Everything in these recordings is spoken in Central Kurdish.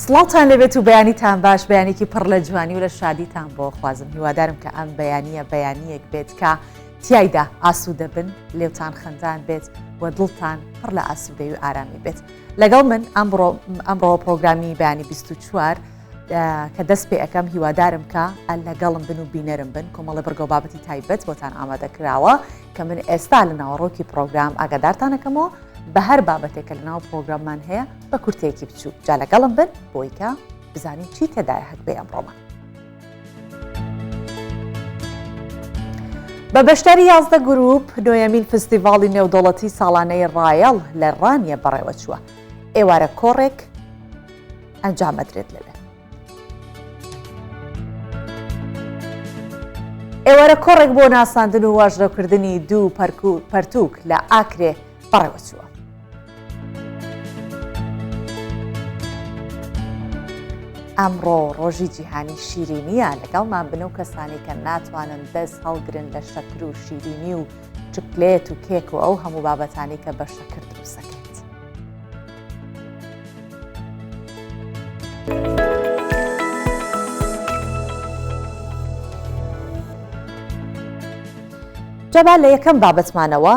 سڵاوتان لێبێت و بەیانیتان باش بەیانێکی پڕ لە جوانی و لە شادیتان بۆ خوازم هیوادارم کە ئەم بەیانیە بەیانیەک بێت کە تیایدا ئاسوودە بن لێوتان خەندان بێت و دڵتان پڕ لە ئاسوودەی و ئارامی بێت لەگەڵ من ئەمڕۆ ئەمڕۆ پرۆگرامی بەیانی 24 کە دەست پێ ئەەکەم هیوادارم کە لەگەڵم بن و بینەرم بن کۆمەڵی بڕگە و بابەتی تایبەت بۆتان ئامادە کراوە کە من ئێستا لە ناوەڕۆکی پرۆگرام ئاگادارتانەکەمەوە بە هەر بابەتێک کە لەناو پرۆگراممان هەیە بە کورتەیەکی بچووک جا لەگەڵم بن بۆی کە بزانین چی تێدایە هەگبەی ئەمڕۆمان. بە بەشداری 11 گروپ نۆیەمین فستیڤاڵی نێودەوڵەتی ساڵانەی ڕایەڵ لە ڕانیە بەڕێوەچووە ئێوارە کۆڕێک ئەنجام ئەدرێت لەوێ. ئێوارە کۆڕێک بۆ ناساندن و واژرەکردنی دوو پەرتوک لە ئاکرێ بەڕێوەچووە. ئەمڕۆ ڕۆژی جیهانی شیرینیە لەگەڵمان بن و کەسانی کە ناتوانن دەست هەڵگرن لە شەکر و شیرینی و چکلێت و کێک و ئەو هەموو بابەتانی کە بە شەکر دروستەکرێت. جا با لە یەکەم بابەتمانەوە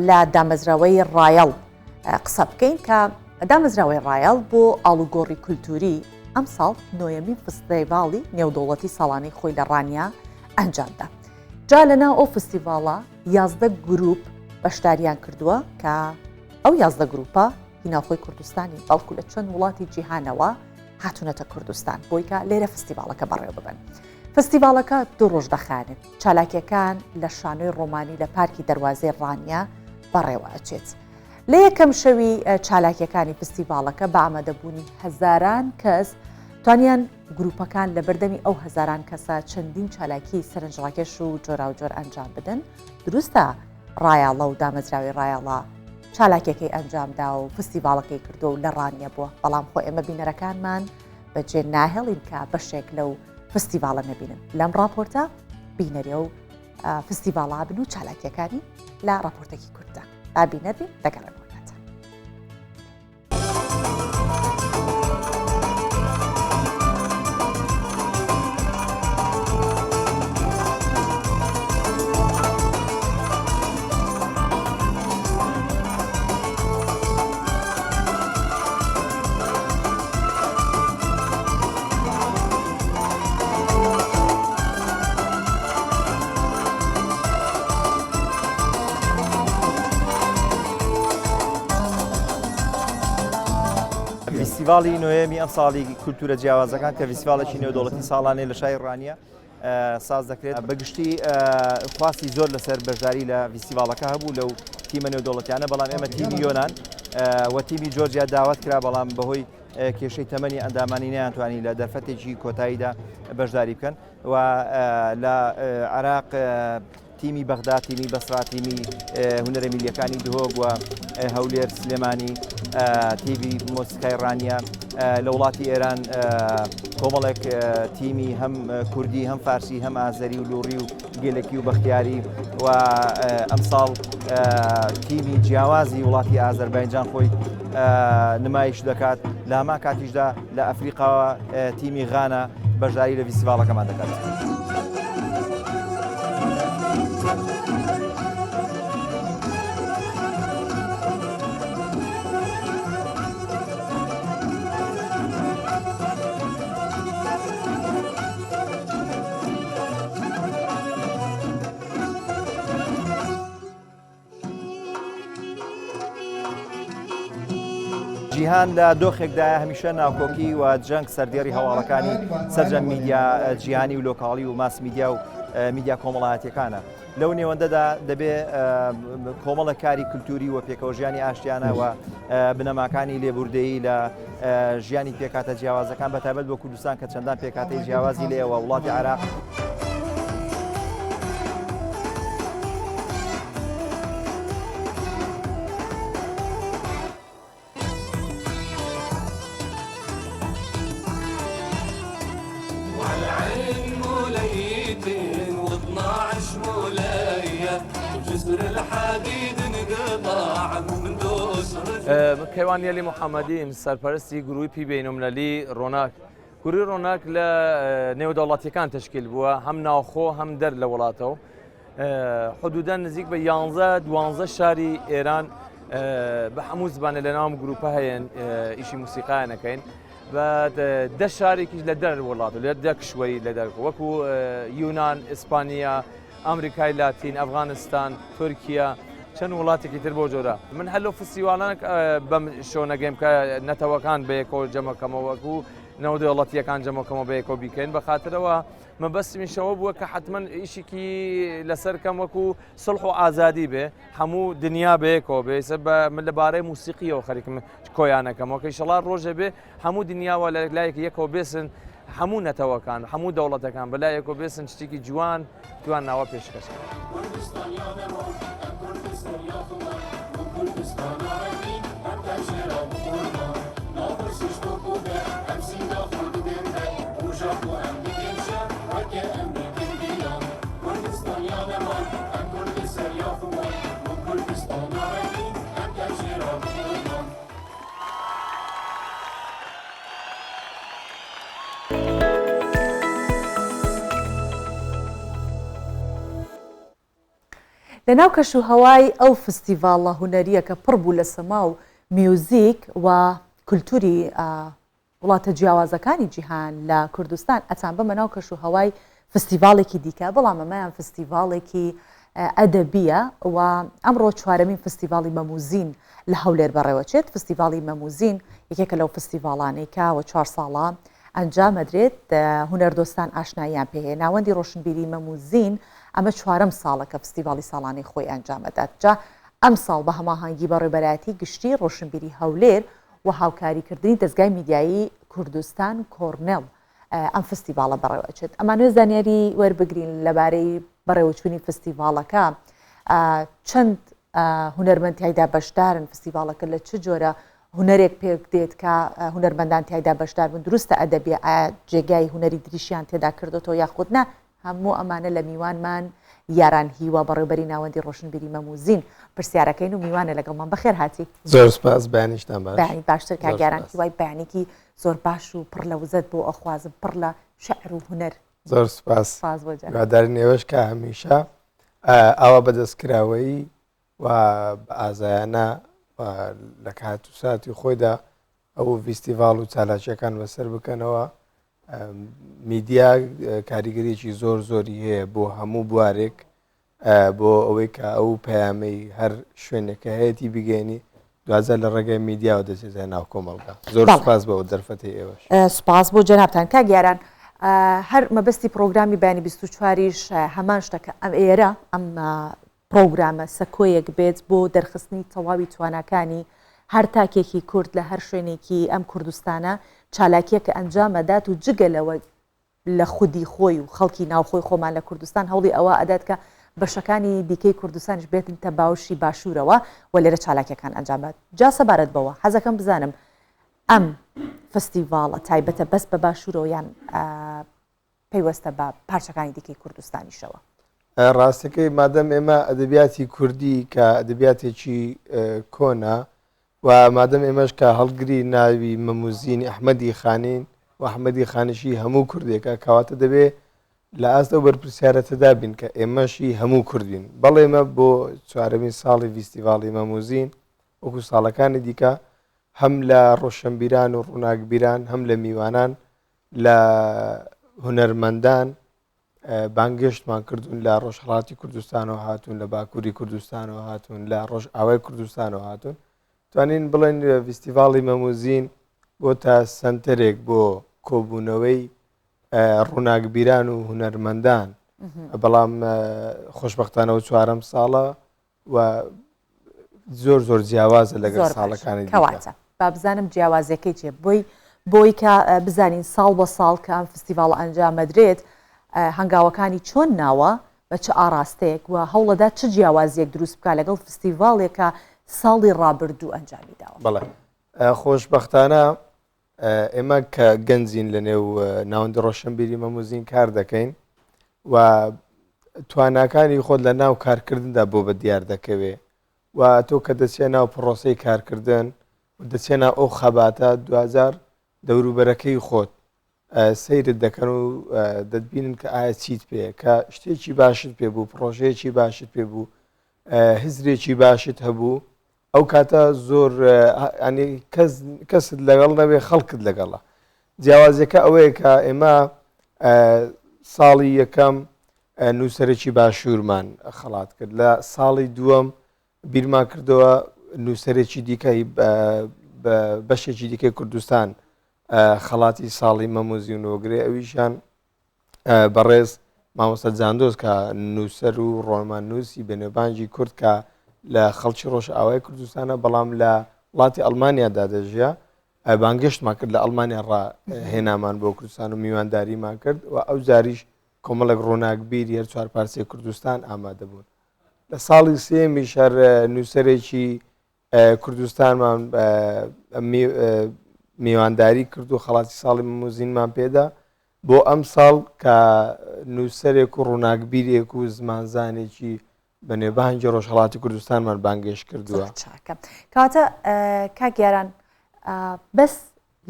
لە دامەزراوەی ڕایەڵ قسە بکەین کە دامەزراوەی ڕایەڵ بۆ ئاڵوگۆڕی کولتوری ئەمساڵ نۆیەمین فستیڤاڵی نێودەوڵەتی ساڵانەی خۆی لە ڕانیە ئەنجامدا. جا لەناو ئەو فستیڤاڵە 11 گروپ بەشداریان کردووە کە ئەو 11 گروپە هی ناوخۆی کوردستانی بەڵکو لە چەند وڵاتی جیهانەوە هاتوونەتە کوردستان بۆی کە لێرە فستیڤاڵەکە بەڕێوە ببەن. فستیڤاڵەکە دوو ڕۆژ دەخایەنێت، چالاکیەکان لە شانۆی ڕۆمانی لە پارکی دەروازەی ڕانیە بەڕێوە ئەچێت. لە یەکەم شەوی چالاکیەکانی فستیڤاڵەکە بە ئامادەبوونی هەزاران کەس توانیان گروپەکان لە بەردەمی ئەو هەزاران کەسە چەندین چالاکی سەرنجڕاکێش و جۆراوجۆر ئەنجام بدەن. دروستە ڕایەڵە و دامەزراوەی ڕایەڵە چالاکیەکەی ئەنجامدا و فستیڤاڵەکەی کردووە و لە ڕانیە بووە، بەڵام خۆ ئێمە بینەرەکانمان بەجێ ناهێڵین کە بەشێک لەو فستیڤاڵە نەبینن. لەم ڕاپۆرتە بینەری ئەو فستیڤاڵا بن و چالاکیەکانی لە ڕاپۆرتێکی کورتدا با بینەر بین دەگەڕێمەوە. فیستیڤاڵی نۆیەمی ئەمساڵی کولتوورە جیاوازەکان کە فیستیڤاڵێکی نێودەوڵەتی ساڵانەیە لە شاری ڕانیە ساز دەکرێت بەگشتی خواستی زۆر لەسەر بەشداری لە فیستیڤاڵەکە هەبوو لەو تیمە نێودەوڵەتیانە بەڵام ئێمە تیمی یۆناان و تیمی جۆرجیا داوات کرا بەڵام بەهۆی کێشەی تەمەنی ئەندامانی نەیانتوانی لە دەرفەتێکی کۆتاییدا بەشداری بکەن و لە عێراق تیمی بەغدا، تیمی بەسرا، تیمی هونەرە میلیەکانی دهۆک و هەولێر، سلێمانی، تیمی مۆسیقای ڕانیە، لە وڵاتی ئێران کۆمەڵێک تیمی هەم کوردی هەم فارسی هەم ئازەری و لوڕی و گێلەکی و بەختیاری و ئەمساڵ تیمی جیاوازی وڵاتی ئازەربایجان خۆی نمایش دەکات لە هەمان کاتیشدا لە ئەفریقاوە تیمی غانا بەشداری لە ڤیستیڤاڵەکەمان دەکات. جیهان لە دۆخێکدایە هەمیشە ناکۆکی و جەنگ سەردێڕی هەواڵەکانی سەرجەم میدیا جیهانی و لۆکاڵی و ماس میدیا و میدیا کۆمەڵایەتیەکانە. لەو نێوەندەدا دەبێ کۆمەڵە کاری کولتوری و پێکەوەژیانی ئاشتیانە و بنەماکانی لێبوردەیی لە ژیانی پێکهاتە جیاوازەکان بە تایبەت بۆ کوردستان کە چەندان پێکهاتەی جیاوازی لێوە وڵاتی عێراق. کەیوان یەلی محەممەدیم سەرپەرستی گروپی بینوملەلی ڕۆناک گروی ڕۆناک لە نێودەوڵەتیەکان تشکیل بووە هەم ناوخۆ هەم دەر لە وڵاتەوە حدودا نزیک بە یانزە دوانزە شاری ئێران بە هەموو زبانە لە ناوم گروپە هەیەن ئیشی موسیقایانەکەین دە شارێکیش لە دەر وڵات لە دە کشوەری لە دەر وەکو یونان ئیسپانیا ئەمریکای لاتین ئەفغانستان تورکیا چەند وڵاتێکی تر بۆ جۆرە من هەر لەو فستیواڵانە بەم شۆنەگەیم کە نەتەوەکان بەیەکەوە جەمەکەمەوە وەکو نەودەوڵەتیەکان جەمەکەمەوە بەیەکەوە بیکەین بە خاترەوە مەبەستمیش ئەوە بووە کە حتمما ئیشێکی لەسەر کەم وەکو سڵح و ئازادی بێ هەموو دنیا بەیەکەوە بێ ئێستا بە من لەبارەی موسیقیەوە خەریکم کۆیانەکەمەوە کە ئیشەڵا ڕۆژێ بێ هەموو دنیاوە لە لایەکی یەکەوە بێسن هەموو نەتەوەکان هەموو دەوڵەتەکان بەلایەکەوە بێسن شتێکی جوان جوان ناوە پێشکەش لە ناو کەش و هەوای ئەو فستیڤاڵە هونەرییە کە پڕ بوو لە سەما و میوزیک و کولتوری وڵاتە جیاوازەکانی جیهان لە کوردستان ئەتانبەمە ناو کەش و هەوای فستیڤاڵێکی دیکە، بەڵام ئەمەیان فستیڤاڵێکی ئەدەبییە و ئەمڕۆ چوارەمین فستیڤاڵی مەموزین لە هەولێر بەڕێوەچێت. فستیڤاڵی مەموزین یەکێکە لەو فستیڤاڵانەی کە وە چوار ساڵە ئەنجامەدرێت، هونەردۆستان ئاشناییان پێ هەیە. ناوەندی ڕۆشنبیری مەموزین ئەمە چوارەم ساڵە کە فستیڤاڵی ساڵانەی خۆی ئەنجامەدات. جا ئەمساڵ بە هەماهەنگی بەڕێوبەرایەتی گشتی ڕۆشنبیری هەولێر و هاوکاریکردنی دەزگای میدیایی کوردستان کۆرنێڵ ئەم فستیڤاڵە بەڕێوەچێت. ئەمانەوێت زانیاری وەربگرین لەبارەی بەڕێوەچوونی فستیڤاڵەکە، چەند هونەرمەند تیایدا بەشدارن، فستیڤاڵەکە لە چ جۆرە هونەرێک پێک دێت کە هونەرمەندان تیایدا بەشدار بوون، دروستە ئەدەبیە ئایا جێگای هونەری تریشیان تێدا کردۆتەوە یاخود نا، هەموو ئەمانە لە میوانمان یاران هیوا بەڕێوبەری ناوەندی ڕۆشنبیری مەموزین پرسیارەکەین و میوانە لەگەڵمان بەخێر هاتی. زۆر سپاس بەیانیشتان باش. بەیانی باشتر کاک یاران هیوای بەیانێکی زۆر باش و پڕ لە وزەت بۆ ئەخوازم پڕ لە شعر و هونەر. زۆر سپاس سپاس بۆ جەنابت. هیوادارین ئێوەش کە هەمیشە ئاوا بەدەستکراوەیی و بە ئازایانە و لە کات و ساتی خۆیدا ئەو ڤیستیڤاڵ و چالاکیەکان بەسەر بکەنەوە میدیا کاریگەریی زۆر زۆری هەیە بۆ هەموو بوارێک بۆ ئەوەی کە ئەو پەیامەی هەر شوێنێکە هەیەی بگەێنی دوجار لە ڕێگای میدیاوە دەچێتە ناو کۆمەڵگا زۆر سپاس بۆ دەرفەتی ئێوەش سپاس بۆ جەنابتان کاک یاران هەر مەبەستی پرۆگرامی بەیانی 24یش هەمان شتە کە ئەم ئێرە ئەم پرۆگرامە سەکۆیەک بێت بۆ دەرخستنی تەواوی تواناکانی هەر تاکێکی کورد لە هەر شوێنێکی ئەم کوردستانە چالاکیەکە ئەنجام ئەدات و جگە لەوە لە خودی خۆی و خەڵکی ناوخۆی خۆمان لە کوردستان هەوڵی ئەوە ئەدات کە بەشەکانی دیکەی کوردستانیش بێتنتە باوشی باشوورەوە و لێرە چالاکیەکان ئەنجام بات جا سەبارەت بەوە حەزەکەم بزانم ئەم فستیڤاڵە تایبەتە بەس بە باشوورەوە یان پەیوەستە بە پارچەکانی دیکەی کوردستانیشەوە؟ ڕاستەکەی مادەم ئێمە ئەدەبیاتی کوردی کە ئەدەبیاتێکی کۆنە و مادەم ئێمەش کە هەڵگری ناوی مەموزینی ئەحمەدی خانین و ئەحمەدی خانیشی هەموو کوردێکە کەواتە دەبێ لە ئاست ئەو بەرپرسیارەتەدا بین کە ئێمەشی هەموو کورد بین بەڵێ ئێمە بۆ چوارەمین ساڵی ڤیستیڤاڵی مەموزین وەکو ساڵەکانی دیکە هەم لە ڕۆشنبیران و ڕووناکبیران هەم لە میوانان لە هونەرمەندان بانگێشتمان کردوون لە ڕۆژهڵاتی کوردستانەوە هاتوون لە باکووری کوردستانەوە هاتوون لە ڕۆژئاوای کوردستانەوە هاتوون توانین بڵێن ڤیستیڤاڵی مەموزین بۆ تا سنتەرێک بۆ کۆبوونەوەی ڕووناکبیران و هونەرمەندان بەڵام خۆشببختانەوە چوارەم ساڵە و زۆر زۆر جیاوازە لەگەڵ ساڵەکانی کەواتە با بزانم جیاوازەکەی چیە بۆی بۆی کە بزانین ساڵ بە ساڵ کە ئەم فستیڤاڵ ئەنجامەدرێت هەنگاوەکانی چۆن ناوە بە چ ئاراستەیەک و هەوڵەدا چ جیاوازیەک دروست بکە لەگەڵ فستیڤاڵێکە ساڵی ڕابردوو ئەنجامی داوە. بەڵێ خۆشبەختانە ئێمە کە گەنجین لە نێو ناوەندی ڕۆشنبیری مەموزین کار دەکەین و تواناکانی خۆت لە ناو کارکردندا بۆ بە دیار دەکەوێ. و تۆ کە دەچێ ناو پرۆسەی کارکردن و دەچێ ناو ئەو خەباتە دواجار دەوروبەرەکەی خۆت سەیرت دەکەن و دەتبینن کە ئایا چیت پێ کە شتێکی باشت پێ بوو پرۆژەیەکی باشت پێ بوو هزرێکی باشت هەبوو ئەو کاتە زۆر ینی کەس کەست لەگەڵ نەبێ خەڵکت لەگەڵە جیاوازیەکە ئەوەیە کە ئێمە ساڵی یەکەم نووسەرێکی باشوورمان خەڵات کرد لە ساڵی دووەم بیرمان کردەوە نووسەرێکی دیکە بەشێکی دیکەی کوردستان خەڵاتی ساڵی مەموزی نۆگرێ ئەویشان بەڕێز مامۆستا جاندۆز کە نووسەر و ڕۆماننووسی بەنێوبانگی کورد کە لە خەڵکی ڕۆژئاوای کوردستانە بەڵام لە وڵاتی ئەڵمانیادا دەژیا بانگێشتمان کرد لە ئەڵمانیا ڕا هێنامان بۆ کوردستان و میوانداریمان کرد و ئەو جاریش کۆمەڵێک ڕووناکبیری هەر چوار پارچەی کوردستان ئامادە بوون لە ساڵی سێمیش هەر نووسەرێکی کوردستانمان میوانداری کرد و خەڵاتی ساڵی مەموزینمان پێدا بۆ ئەم ساڵ کە نووسەرێک و ڕووناکبیرێک و زمانزانێکی بەنێوبانگی ڕۆژهەڵاتی کوردستانمان بانگێشت کردووە. چاکە کەواتە کاک یاران بەس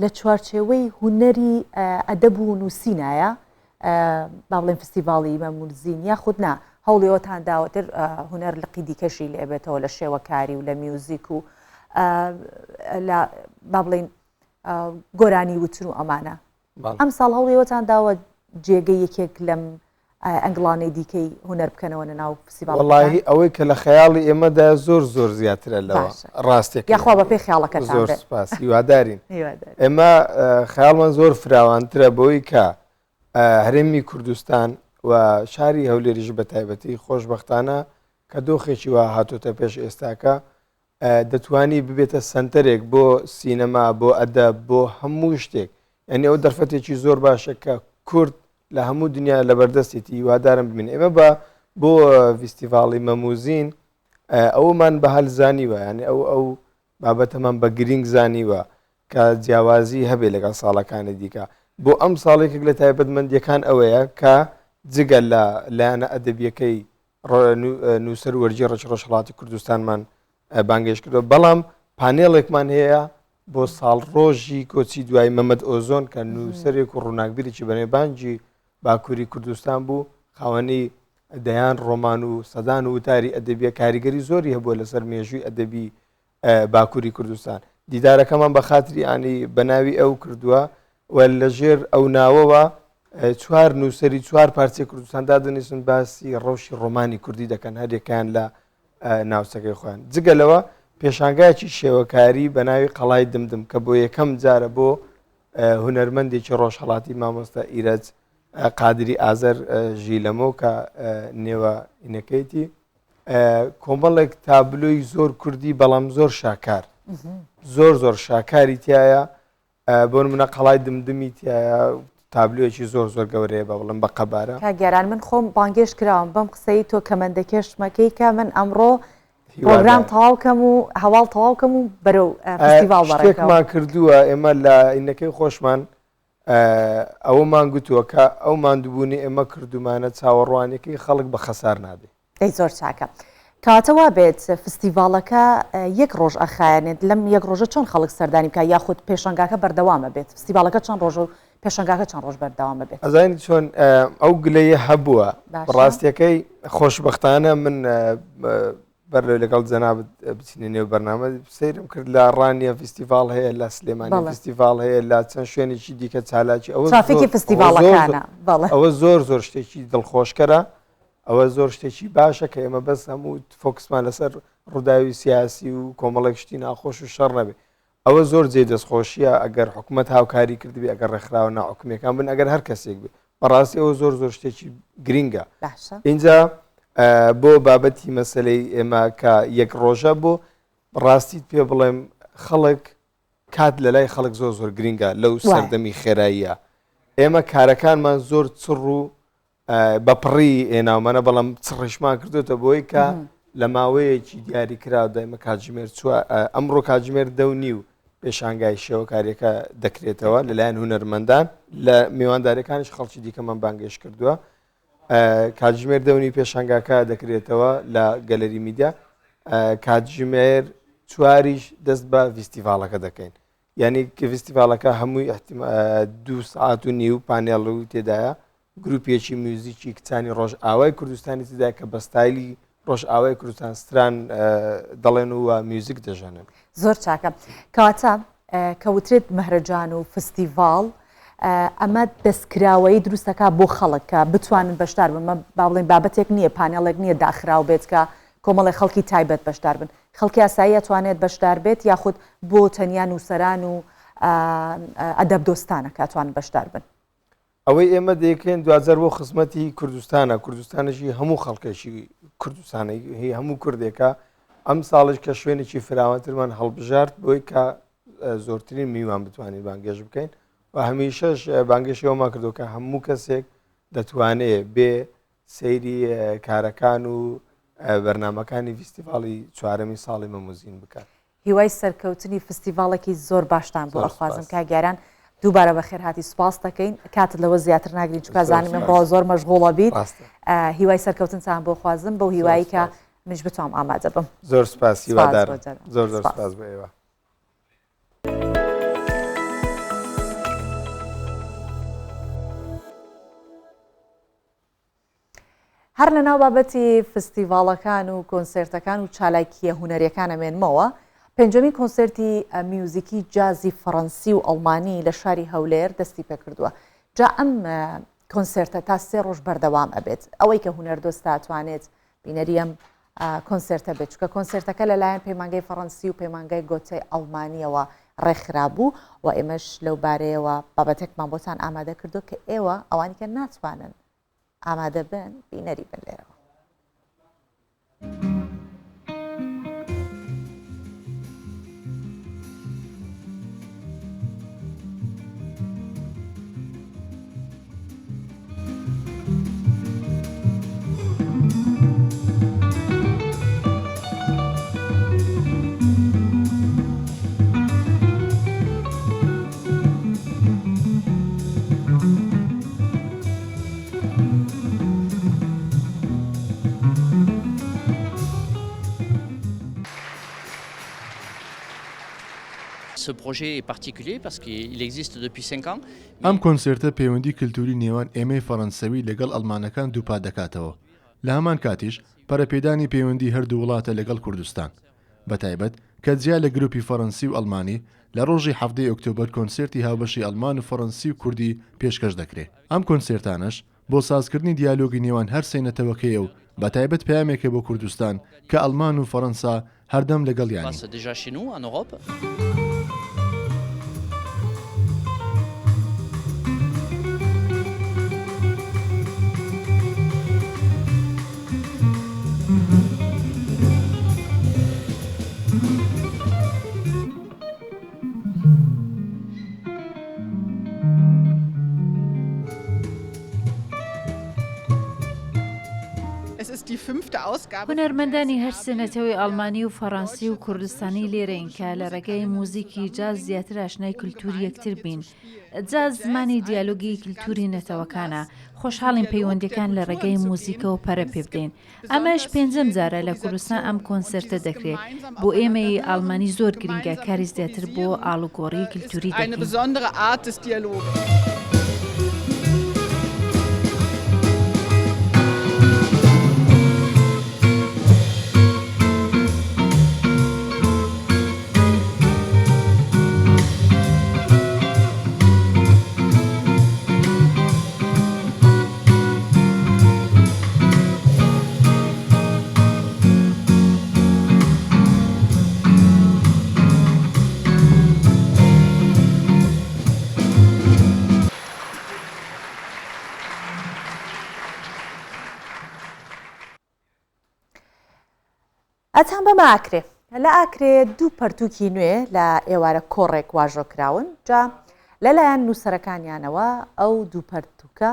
لە چوارچێوەی هونەری ئەدەب و نووسینایە با بڵێن فستیڤاڵی مەموزین یاخود نا هەوڵی ئەوتان داوەتر هونەر لقی دیکەشی لێبێتەوە لە شێوەکاری و لە میوزیک و لە با بڵین گۆرانی وتن و ئەمانە ئەم ساڵ هەوڵی ئەوتان داوە جێگەی یەکێک لەم ئەنگڵانەی دیکەی هونەر بکەنەوە لە ناو فستیڤاڵەکەتان؟ وەڵاهی ئەوەی کە لە خەیاڵی ئێمەدایە زۆر زۆر زیاترە لەوە باشە ڕاستەکەی یاخوا بەپێی خەیاڵەکەتان زۆر بێ. سوپاس هیوادارین هیوادارین. ئێمە خەیاڵمان زۆر فراوانترە بەوەی کە هەرێمی کوردستان و شاری هەولێریش بە تایبەتی خۆشبەختانە کە دۆخێکی وا هاتۆتە پێش ئێستاکە دەتوانی ببێتە سەنتەرێک بۆ سینەما بۆ ئەدەب بۆ هەموو شتێک یعنی ئەو دەرفەتێکی زۆر باشە کە کورد لە هەموو دنیا لەبەردەستێتی هیوادارم بمین ئێمە بە بۆ ڤیستیڤاڵی مەموزین ئەومان بە هەل زانیوە یعنی ئەو ئەو بابەتەمان بە گرینگ زانیوە کە جیاوازی هەبێ لەگەڵ ساڵەکانی دیکە بۆ ئەم ساڵێکێک لە تایبەتمەندیەکان ئەوەیە کە جگە لە لایەنە ئەدەبیەکەی نووسەر و وەرگێڕێکی ڕۆژهەڵاتی کوردستانمان بانگێشت کردووە، بەڵام پانێڵێکمان هەیە بۆ ساڵڕۆژی کۆچی دوای مەمەد ئۆزۆن کە نووسەرێک و ڕووناکبیرێکی بەنێوبانگی باکووری کوردستان بوو، خاوەنی دەیان ڕۆمان و سەدان وتاری ئەدەبیە، کاریگەری زۆری هەبووە لەسەر مێژووی ئەدەبی باکووری کوردستان. دیدارەکەمان بە خاتری ئانی بە ناوی ئەو کردووە و لە ژێر ئەو ناوەوە چوار نووسەری چوار پارچەی کوردستان دادەنیشن باسی ڕەوشی ڕۆمانی کوردی دەکەن هەریەکەیان لە ناوچەکەی خۆیان. جگە لەوە پێشانگایەکی شێوەکاری بە ناوی قەڵای دمدم کە بۆ یەکەم جارە بۆ هونەرمەندێکی ڕۆژهەڵاتی مامۆستا ئیرەج قادری ئازەر ژیلەمۆ کە نێوە ئینەکەیتی کۆمەڵێک تابلۆی زۆر کوردی بەڵام زۆر شاکار زۆر زۆر شاکاری تایە بۆ منە قەڵای دمدمی تایە تابلوێکی زۆر زۆر گەورەیە بە بڵم بە قەبارە کاگەران من خۆم بانگێش کراوم بەم قسەی تۆ کەمەندەکێشمەکەی کە من ئەمڕۆ پرۆگرام تەواو کەم و هەواڵ تەواو کەم و بەرەو فستیڤاڵ شتێکمان کردووە ئێمە لە ئینەکەی خۆشمان ئەوەمان گوتووە کە ئەو ماندووبوونی ئێمە کردومانە چاوەڕوانیەکەی خەڵک بە خەسار نادەین. دەی زۆر چاکە. کەواتە وابێت فستیڤاڵەکە یەک ڕۆژ ئەخایەنێت، لەم یەک ڕۆژە چۆن خەڵک سەردانی بکات یاخود پێشەنگاکە بەردەوام ئەبێت؟ فستیڤاڵەکە چەند ڕۆژە و پێشەنگاکە چەند ڕۆژ بەردەوام ئەبێت؟ ئەزانی چۆن ئەو گلەیە هەبووە ڕاستیەکەی خۆشبەختانە من بەر لەوەی لەگەڵ جەنابت بچینە نێو بەرنامە سەیرم کرد لە ڕانیە فیستیڤاڵ هەیە لە سلێمانی فیستیڤاڵ هەیە لە چەند شوێنێکی دیکە چالاکی ئەوە ترافیکی فستیڤاڵەکانە ئەوە زۆر زۆر شتێکی دڵخۆشکەرە ئەوە زۆر شتێکی باشە کە ئێمە بەس هەموو فۆکسمان لەسەر ڕووداوی سیاسی و کۆمەڵێک شتی ناخۆش و شەڕ نەبێ ئەوە زۆر جێی دەستخۆشیە ئەگەر حکومەت هاوکاری کردبێ ئەگەر ڕێکخراوە ناحکومیەکان بن ئەگەر هەر کەسێک بێ بەڕاستی ئەوە زۆر زۆر شتێکی گرینگە باشە اینجا بۆ بابەتی مەسلەی ئێمە کە یەک ڕۆژە بۆ ڕاستیت پێ بڵێم خەڵک کات لە لای خەڵک زۆر زۆر گرینگە لەو سەردەمی خێراییە ئێمە کارەکانمان زۆر چڕ و بە پڕی هێناومانە بەڵام چڕیشمان کردوتە بۆی کە لە ماوەیەکی دیاری کراودا ئێمە کاتژمێر چوە ئەمڕۆ کاتژمێر دە و نیو پێشانگای شێوەکاریەکە دەکرێتەوە لەلایەن هونەرمەندان لە میواندارەکانیش خەڵکی دیکەمان بانگێش کردووە کاتژمێر دەونی پێشانگاکە دەکرێتەوە لە گەلەری میدیا. کاتژمێر چواریش دەست بە ڤیستیڤاڵەکە دەکەین یعنی کە ڤیستیڤاڵەکە هەمووی دوو سعات و نیو پانێڵ و تێدایە گروپێکی میوزیکی کچانی ڕۆژئاوای کوردستانی تێدا کە بە ستایلی ڕۆژئاوای کوردستان ستران دەڵێن و میوزیک دەژەنن. زۆر چاکە. کەواتە کە وترێت مەهرەجان و فستیڤاڵ ئەمە دەستکراوەیی دروست دەکات بۆ خەڵک کە بتوانن بەشدار بن با بڵێین بابەتێک نییە پانێڵێک نییە داخراو بێت کە کۆمەڵێک خەڵکی تایبەت بەشدار بن خەڵکی ئاسایی ئەتوانێت بەشدار بێت یاخود بۆ تەنیا نووسەران و ئەدەب دۆستانە کە ئەتوانن بەشدار بن؟ ئەوەی ئێمە دەیکەین دواجار بۆ خزمەتی کوردستانە، کوردستانیش هی هەموو خەڵکێکی کوردستانە، هی هەموو کوردێکە، ئەم ساڵیش کە شوێنێکی فراوانترمان هەڵبژارد بۆی کە زۆرترین میوان بتوانین بانگێشت بکەین و هەمیشەش بانگێشی ئەومان کردو کە هەموو کەسێک دەتوانێ بێ سەیری کارەکان و بەرنمەکانی فیستیڤاڵی چوارەمی ساڵی مەموزین بکات. هیوای سەرکەوتنی فستیڤاڵێکی زۆر باشتان بۆ ئەخوازم کاک یاران دووبارە بەخێرهاتی سوپاس دەکەین کاتت لەوە زیاتر ناگرین چونکە زانیم ئەمڕۆ زۆر مەشغوڵە بیت هیوای سەرکەوتنتان بۆ خوازم بەو هیوایی کە منیش بتوام ئامادە بم زۆر سپاس هیوادارم زۆر زۆر سپاس بۆ ئێوە. هەر لە ناو بابەتی فستیڤاڵەکان و کۆنسێرتەکان و چالاکییە هونەریەکان ئەمێنمەوە، پێنجەمین کۆنسێرتی میوزیکی جازی فەڕەنسی و ئەڵمانی لە شاری هەولێر دەستی پێکردووە. جا ئەم کۆنسێرتە تا سێ ڕۆژ بەردەوام ئەبێت. ئەوەی کە هونەردۆستە ئەتوانێت بینەری ئەم کۆنسێرتە بێت، چونکە کۆنسێرتەکە لەلایەن پەیمانگای فەڕەنسی و پەیمانگای گۆتەی ئەڵمانیەوە ڕێکخرابوو و ئێمەش لەو بارەیەوە بابەتێکمان بۆتان ئامادە کردووە کە ئێوە ئەوانی کە ناتوانن ئامادە بن بینەری بن لێرەوە. ئەم کۆنسێرتە پەیوەندی کلتوری نێوان ئێمەی فەڕەنسەوی لەگەڵ ئەڵمانەکان دووپات دەکاتەوە، لە هەمان کاتیش پەرەپێدانی پەیوەندی هەردوو وڵاتە لەگەڵ کوردستان. بەتایبەت کە جیا لە گروپی فەڕەنسی و ئەڵمانی، لە ڕۆژی حەڤدەی ئۆکتۆبەر کۆنسێرتی هاوبەشی ئەڵمان و فەڕەنسی و کوردی پێشکەش دەکرێ. ئەم کۆنسێرتانەش بۆ سازکردنی دیالۆگی نێوان هەر سێ نەتەوەکەیە و بەتایبەت پەیامێکە بۆ کوردستان کە ئەڵمان و فەڕەنسا هەردەم لەگەڵیانین. هونەرمەندانی هەرسێ نەتەوەی ئەڵمانی و فەڕەنسی و کوردستانی لێرەین کە لە ڕێگای موزیکی جاز زیاتر ئاشنای کلتوری یەکتر بین. جاز زمانی دیالۆگی کلتوری نەتەوەکانە. خۆشحاڵین پەیوەندیەکان لە ڕێگای موزیکەوە پەرە پێبدەین. ئەمەش پێنجەم جارە لە کوردستان ئەم کۆنسێرتە دەکرێت. بۆ ئێمەی ئاڵمانی زۆر گرینگە کاری زیاتر بۆ ئاڵوگۆڕی کلتوری دەکەین. ئەتان بەمە ئاکرێ لە ئاکرێ دوو پەرتووکی نوێ لە ئێوارە کۆڕێک واژۆ کراون جا لەلایەن نووسەرەکانیانەوە ئەو دوو پەرتووکە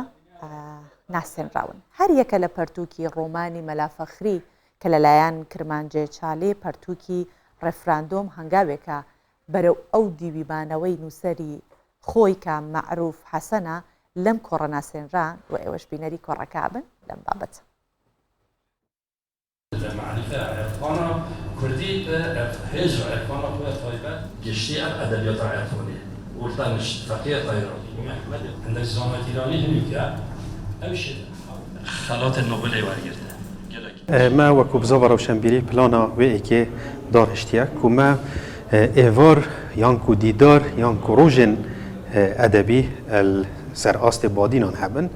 ناسێنراون هەر یەکە لە پەرتووکی ڕۆمانی مەلا فەخری کە لەلایەن کرمانجێ چالێ پەرتووکی ڕێفراندۆم هەنگاوێکە بەرەو ئەو دیوی مانەوەی نووسەری خۆی کە مەعروف حەسەنە لەم کۆڕە ناسێنرا و ئێوەش بینەری کۆڕەکە بن لەم بابەتە. لە مەعریفە عێرفانا کوردی بە هێز و عێرفانا خۆیا تایبەت گشتی ئەڤ ئەدەبیاتا عێرفانێ ورتەنش فەقێ تەیران هەندەک زانای ئیرانی هەنووکە ئەویش خەڵاتێ نۆبلێ وەرگرتە گەلەک. Me wekû bizava rewşenbîrî plana wê yekê dariştiye ku me êvar yan ku dîdar yan ku rojên edebî li ser astê badînan hebin.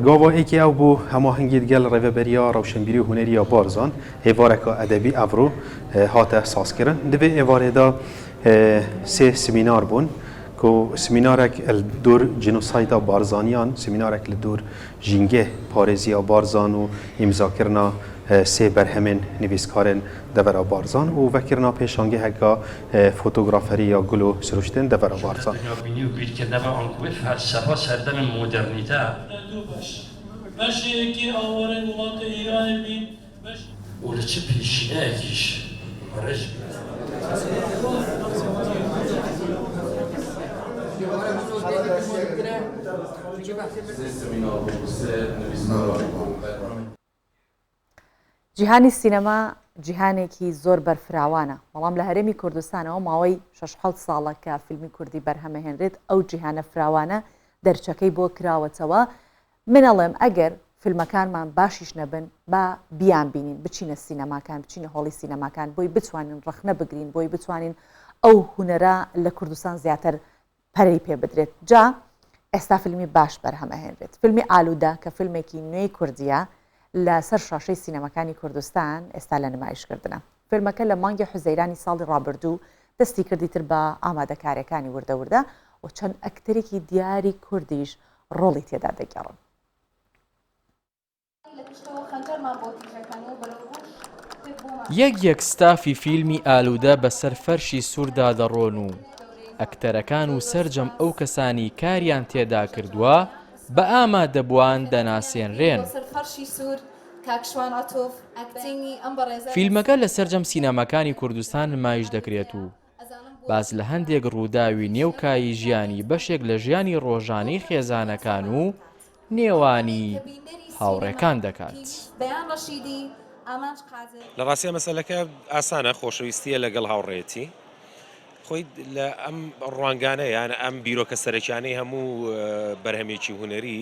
Gava yekê ew bû hemahengî digel Rêveberiya Rewşenbîrî û Hunerî ya Barzan êvareka edebî evro hate sazkirin. Di vê êvarê de sê semînar bûn ku semînarek li dor cînosayda Barzaniyan, semînarek li dor jîngeh parêziya Barzan û îmzakirina sê berhemên nivîskarên devera Barzan û vekirina pêşangeheka fotograferî ya gul û siruştên devera Barzan. Dinyabînî û bîrkirneva anku wê felsefa serdemên modernîte. Li du beş. Beşê yekê awarên welatê Îranê bîn, beşê. Û li çi pêşîneyekî ji qirêj bîn. جیهانی سینەما جیهانێکی زۆر بەرفراوانە، بەڵام لە هەرێمی کوردستانەوە ماوەی شەش حەوت ساڵە کە فیلمی کوردی بەرهەمەهێنرێت، ئەو جیهانە فراوانە دەرچەکەی بۆ کراوەتەوە، من ئەڵێم ئەگەر فیلمەکانمان باشیش نەبن با بیانبینین، بچینە سینەماکان، بچینە هۆڵی سینەماکان بۆی بتوانین ڕەخنە بگرین، بۆی بتوانین ئەو هونەرە لە کوردستان زیاتر پەرەی پێ بدرێت جا ئێستا فیلمی باش بەرهەم ئەهێنرێت فیلمی ئالوودە کە فیلمێکی نوێی کوردیە لە سەر شاشەی سینەماکانی کوردستان ئێستا لە نمایشکردنە فیلمەکە لە مانگی حوزەیرانی ساڵی ڕابردوو دەستی کردی تر بە ئامادەکاریەکانی وردە وردە و چەند ئەکتەرێکی دیاری کوردیش ڕۆڵی تێدا دەگێڕن. یەک یەک ستافی فیلمی ئالوودە بەسەر فەرشی سووردا دەڕۆن و ئەکتەرەکان و سەرجەم ئەو کەسانی کاریان تێدا کردووە بە ئامادەبووان دەناسێنرێن. فیلمەکە لە سەرجەم سینەماکانی کوردستان نمایش دەکرێت و باس لە هەندێک ڕووداوی نێو کایی ژیانی بەشێک لە ژیانی ڕۆژانەی خێزانەکان و نێوانی هاوڕێکان دەکات. لە ڕاستیا مەسەلەکە ئاسانە، خۆشەویستییە لەگەڵ هاوڕێیەتی. خۆی لە ئەم ڕوانگانە یان ئەم بیرۆکە سەرەکیانەی هەموو بەرهەمێکی هونەری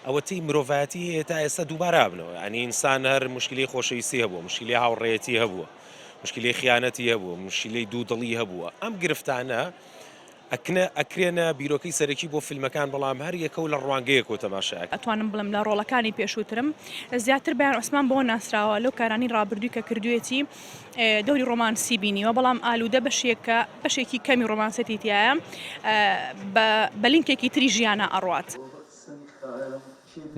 ئەوەتەی مرۆڤایەتی هەیە تا ئێستا دووبارە ئەبنەوە. یانی ئینسان هەر موشکیلەی خۆشەویستی هەبووە، موشکیلەی هاوڕێیەتی هەبووە، موشکیلەی خیانەتی هەبووە، موشکیلەی دوودڵی هەبووە. ئەم گرفتانە ئەکنە ئەکرێنە بیرۆکەی سەرەکی بۆ فیلمەکان بەڵام هەر یەکە و لە ڕوانگەیەکەوە تەماشا ئەکرێ. ئەتوانم بڵێم لە ڕۆڵەکانی پێشووترم زیاتر بەیان عوسمان بەوە ناسراوە لەو کارانەی ڕابردووی کە کردوویەتی دەوری ڕۆمانسی بینیوە بەڵام ئالوودە بەشێکە بەشێکی کەمی ڕۆمانسێتی تیایە بە بە لینکێکی تری ژیانە ئەڕوات.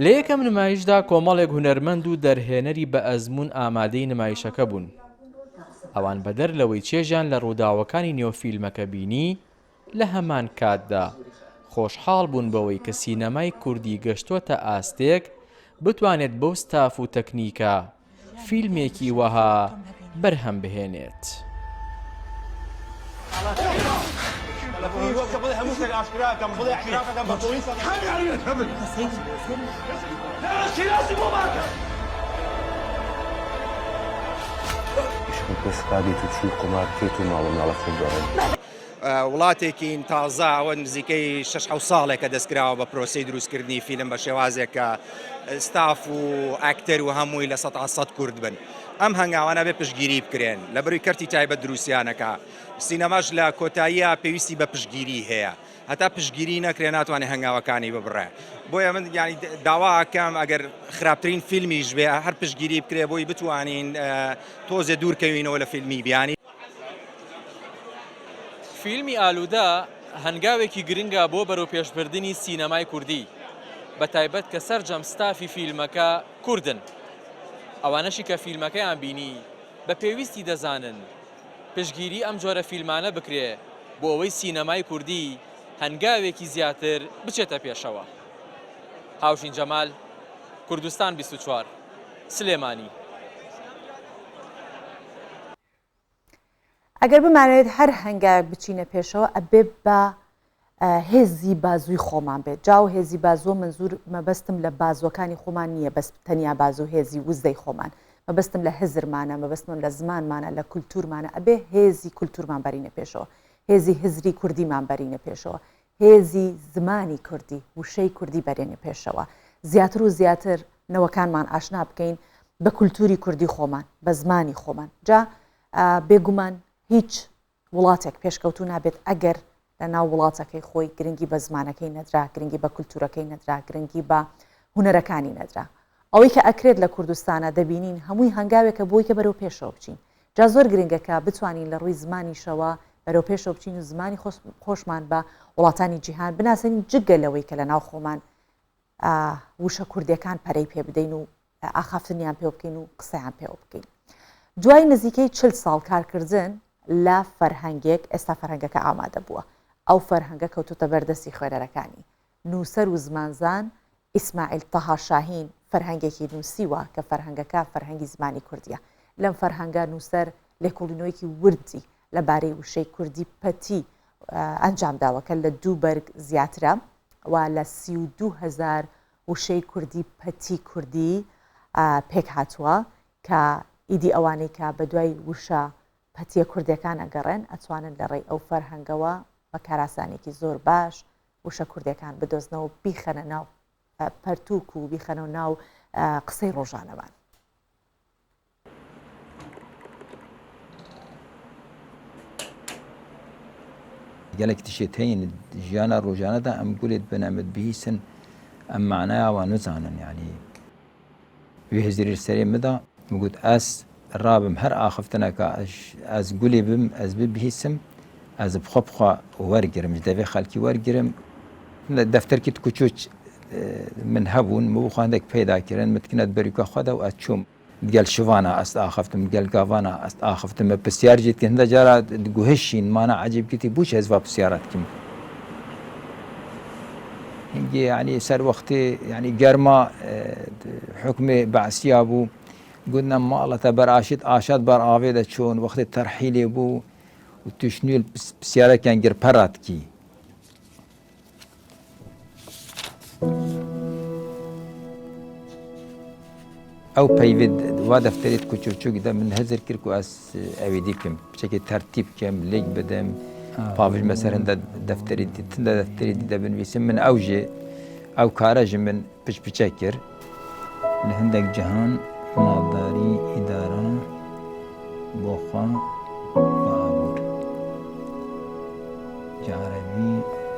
لە یەکەم نمایشدا کۆمەڵێک هونەرمەند و دەرهێنەری بەئەزموون ئامادەی نمایشەکە بوون. ئەوان بەدەر لەوەی چێژیان لە ڕووداوەکانی نێو فیلمەکە بینی، لە هەمان کاتدا خۆشحاڵ بوون بەوەی کە سینەمای کوردی گەشتۆتە ئاستێک بتوانێت بەو ستاف و تەکنیکە فیلمێکی وەها بەرهەم بهێنێت. وڵاتێکین تازە ئەوە نزیکەی شەش حەوت ساڵێکە دەستکراوە بە پرۆسەی دروستکردنی فیلم بە شێوازێک کە ستاف و ئەکتەر و هەمووی لە سەتا سەد کورد بن ئەم هەنگاوانە بێ پشتگیری بکرێن لە بەروی کەرتی تایبەت دروستیانەکە سینەماش لە کۆتاییە پێویستی بە پشتگیری هەیە هەتا پشتگیری نەکرێ ناتوانێت هەنگاوەکانی ببڕێ بۆیە من یانی داوا ئەکەم ئەگەر خراپترین فیلمیش بێ هەر پشتگیری بکرێ بۆی بتوانین تۆزێ دوور کەوینەوە لە فیلمی بیانی. فیلمی ئالوودە هەنگاوێکی گرنگە بۆ بەرەوپێشبردنی سینەمای کوردی، بەتایبەت کە سەرجەم ستافی فیلمەکە کوردن. ئەوانەشی کە فیلمەکەیان بینی بە پێویستی دەزانن پشتگیری ئەم جۆرە فیلمانە بکرێ بۆ ئەوەی سینەمای کوردی هەنگاوێکی زیاتر بچێتە پێشەوە. هاوژین جەمال، کوردستان 24، سلێمانی. ئەگەر بمانەوێت هەر هەنگاوێک بچینە پێشەوە ئەبێ بە هێزی بازووی خۆمان بێت جاو هێزی بازووە منزور مەبەستم لە بازوەکانی خۆمان نییە بەس تەنیا بازوو هێزی وزەی خۆمان. مەبەستم لە هزرمانە، مەبەستمم لە زمانمانە، لە کولتوورمانە، ئەبێ هێزی کولتوورمان بەرینە پێشەوە، هێزی هزری کوردیمان بەرینە پێشەوە، هێزی زمانی کوردی، وشەی کوردی بەرێنە پێشەوە، زیاتر و زیاتر نەوەکانمان ئاشنا بکەین بە کولتووری کوردی خۆمان، بە زمانی خۆمان. جا بێگومان هیچ وڵاتێک پێشکەوتوو نابێت ئەگەر لە ناو وڵاتەکەی خۆی گرنگی بە زمانەکەی نەدرا، گرنگی بە کولتوورەکەی نەدرا، گرنگی بە هونەرەکانی نەدرا. ئەوەی کە ئەکرێت لە کوردستانە دەبینین هەمووی هەنگاوێکە بۆی کە بەرەو پێشەوە بچین. جا زۆر گرنگە کە بتوانین لە ڕووی زمانیشەوە بەرەو پێشەوە بچین و زمانی خۆشمان بە وڵاتانی جیهان بناسێنین جگە لەوەی کە لە ناو خۆمان وشە کوردیەکان پەرەی پێ بدەین و ئاخافتنیان پێوە بکەین و قسەیان پێوە بکەین. دوای نزیکەی چل ساڵ کارکردن لە فەرهەنگێک، ئێستا فەرهەنگەکە ئامادە بووە. ئەو فەرهەنگە کەوتۆتە بەردەستی خوێنەرەکانی. نووسەر و زمانزان ئیسماعیل تەها شاهین فەرهەنگێکی نووسیوە کە فەرهەنگەکە فەرهەنگی زمانی کوردیە. لەم فەرهەنگە نووسەر لێکۆڵینەوەیەکی وردی لە بارەی وشەی کوردی پەتی ئەنجام داوە کە لە دوو بەرگ زیاترە و لە 32 هەزار وشەی کوردی پەتی کوردی پێک هاتووە کە ئیدی ئەوانەی کە بە دوای وشە پەتیە کوردیەکان ئەگەڕێن ئەتوانن لە ڕێی ئەو فەرهەنگەوە بە کاراسانێکی زۆر باش وشە کوردیەکان بدۆزنەوە بیخەنە ناو پەرتووک و بیخەنەوە ناو قسەی ڕۆژانەمان. Gelek tiştê heyên di jiyana rojane de em gulê dibin em dibihîsin em manaya wan nizanin yanî wê hizirê li serê min da min got ez rabim her axiftineka ez gulê bim ez bibihîsim ez bi xwe bi xwe wergirim ji devê xelkî wergirim defterkî kuçûç min hebûn min bi xwe hindek peyda kirin min dikine di berîka xwe de û ez çûm Digel şivana ez diaxiftim, digel gavana ez diaxiftim. Me pirsiyar jî dikin. Hinde cara diguhişîn mana ecêb gitî bû çi ez va pirsiyara dikim. Hingî yanî ser wextê yanî germa hukmê Be'siya bû. Gotina mala te ber aşît aşat ber avê de çûn. Wextê terhîlê bû û tu şinû li pirsiyareken girpera dikî. Ew peyvê wa defterê di kuçûçûk de min hizir kir ku ez ewê dî bikim. Piçekê tertîb bikim, lêk bidim, pavijme ser hinde defterê dî, tinde defterê dî de binivîsim. Min ew jî ew kare ji min piç piçe kir. Li hindek cihan maldarî îdara bo xwe bi abûr. Ji erebî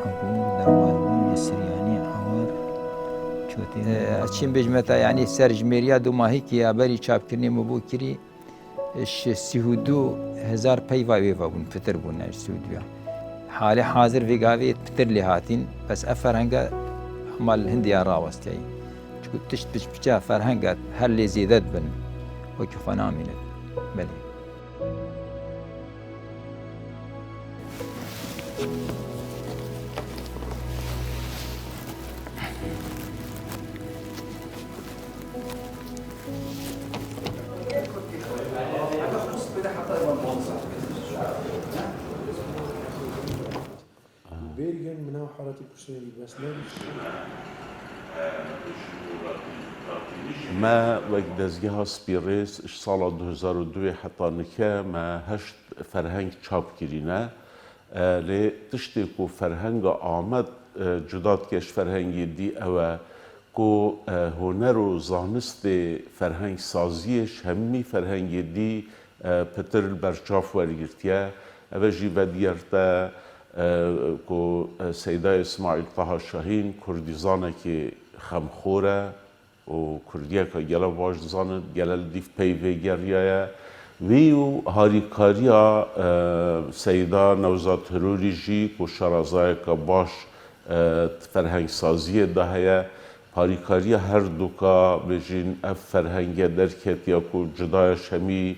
ebûr derbas bûn ji siryanî ewr çotê. Ez çîm bêjime te yanî ser jimêriya dûmahîkê ya berî çapkirinê min bû kirî ji 32000 peyva wê vebûn pitir bûn ne ji 32 ya. Halê hazir vê gavê pitir lê hatîn bes ev ferhenge hema li hindê ya rawestiyayî. Çku tişt piç piça ferhenge her lê zêde dibin wekî xwe namînin. Belê. Me wek Dezgeha Spîrêz ji sala 2002 ê heta nike me heşt ferheng çap kirîne. Lê tiştê ku ferhenga Amed cuda dike ji ferhengê dî ew e ku huner û zanistê ferhengsaziyê ji hemî ferhengê dî pitir li ber çav wergirtiye. Ev e jî vedigerte ku Seydayê Smaîl Taha Şahîn kurdîzanekî xemxor e û kurdiyeke gelek baş dizane, gele li dîv peyvê geriyaye. Wî û harîkariya Seyda Newzad Hirorî jî ku şarazayeke baş di ferhengsaziyê de heye, harîkariya her duka bêjîn ev ferhenge derketiye ku cuda ye ji hemî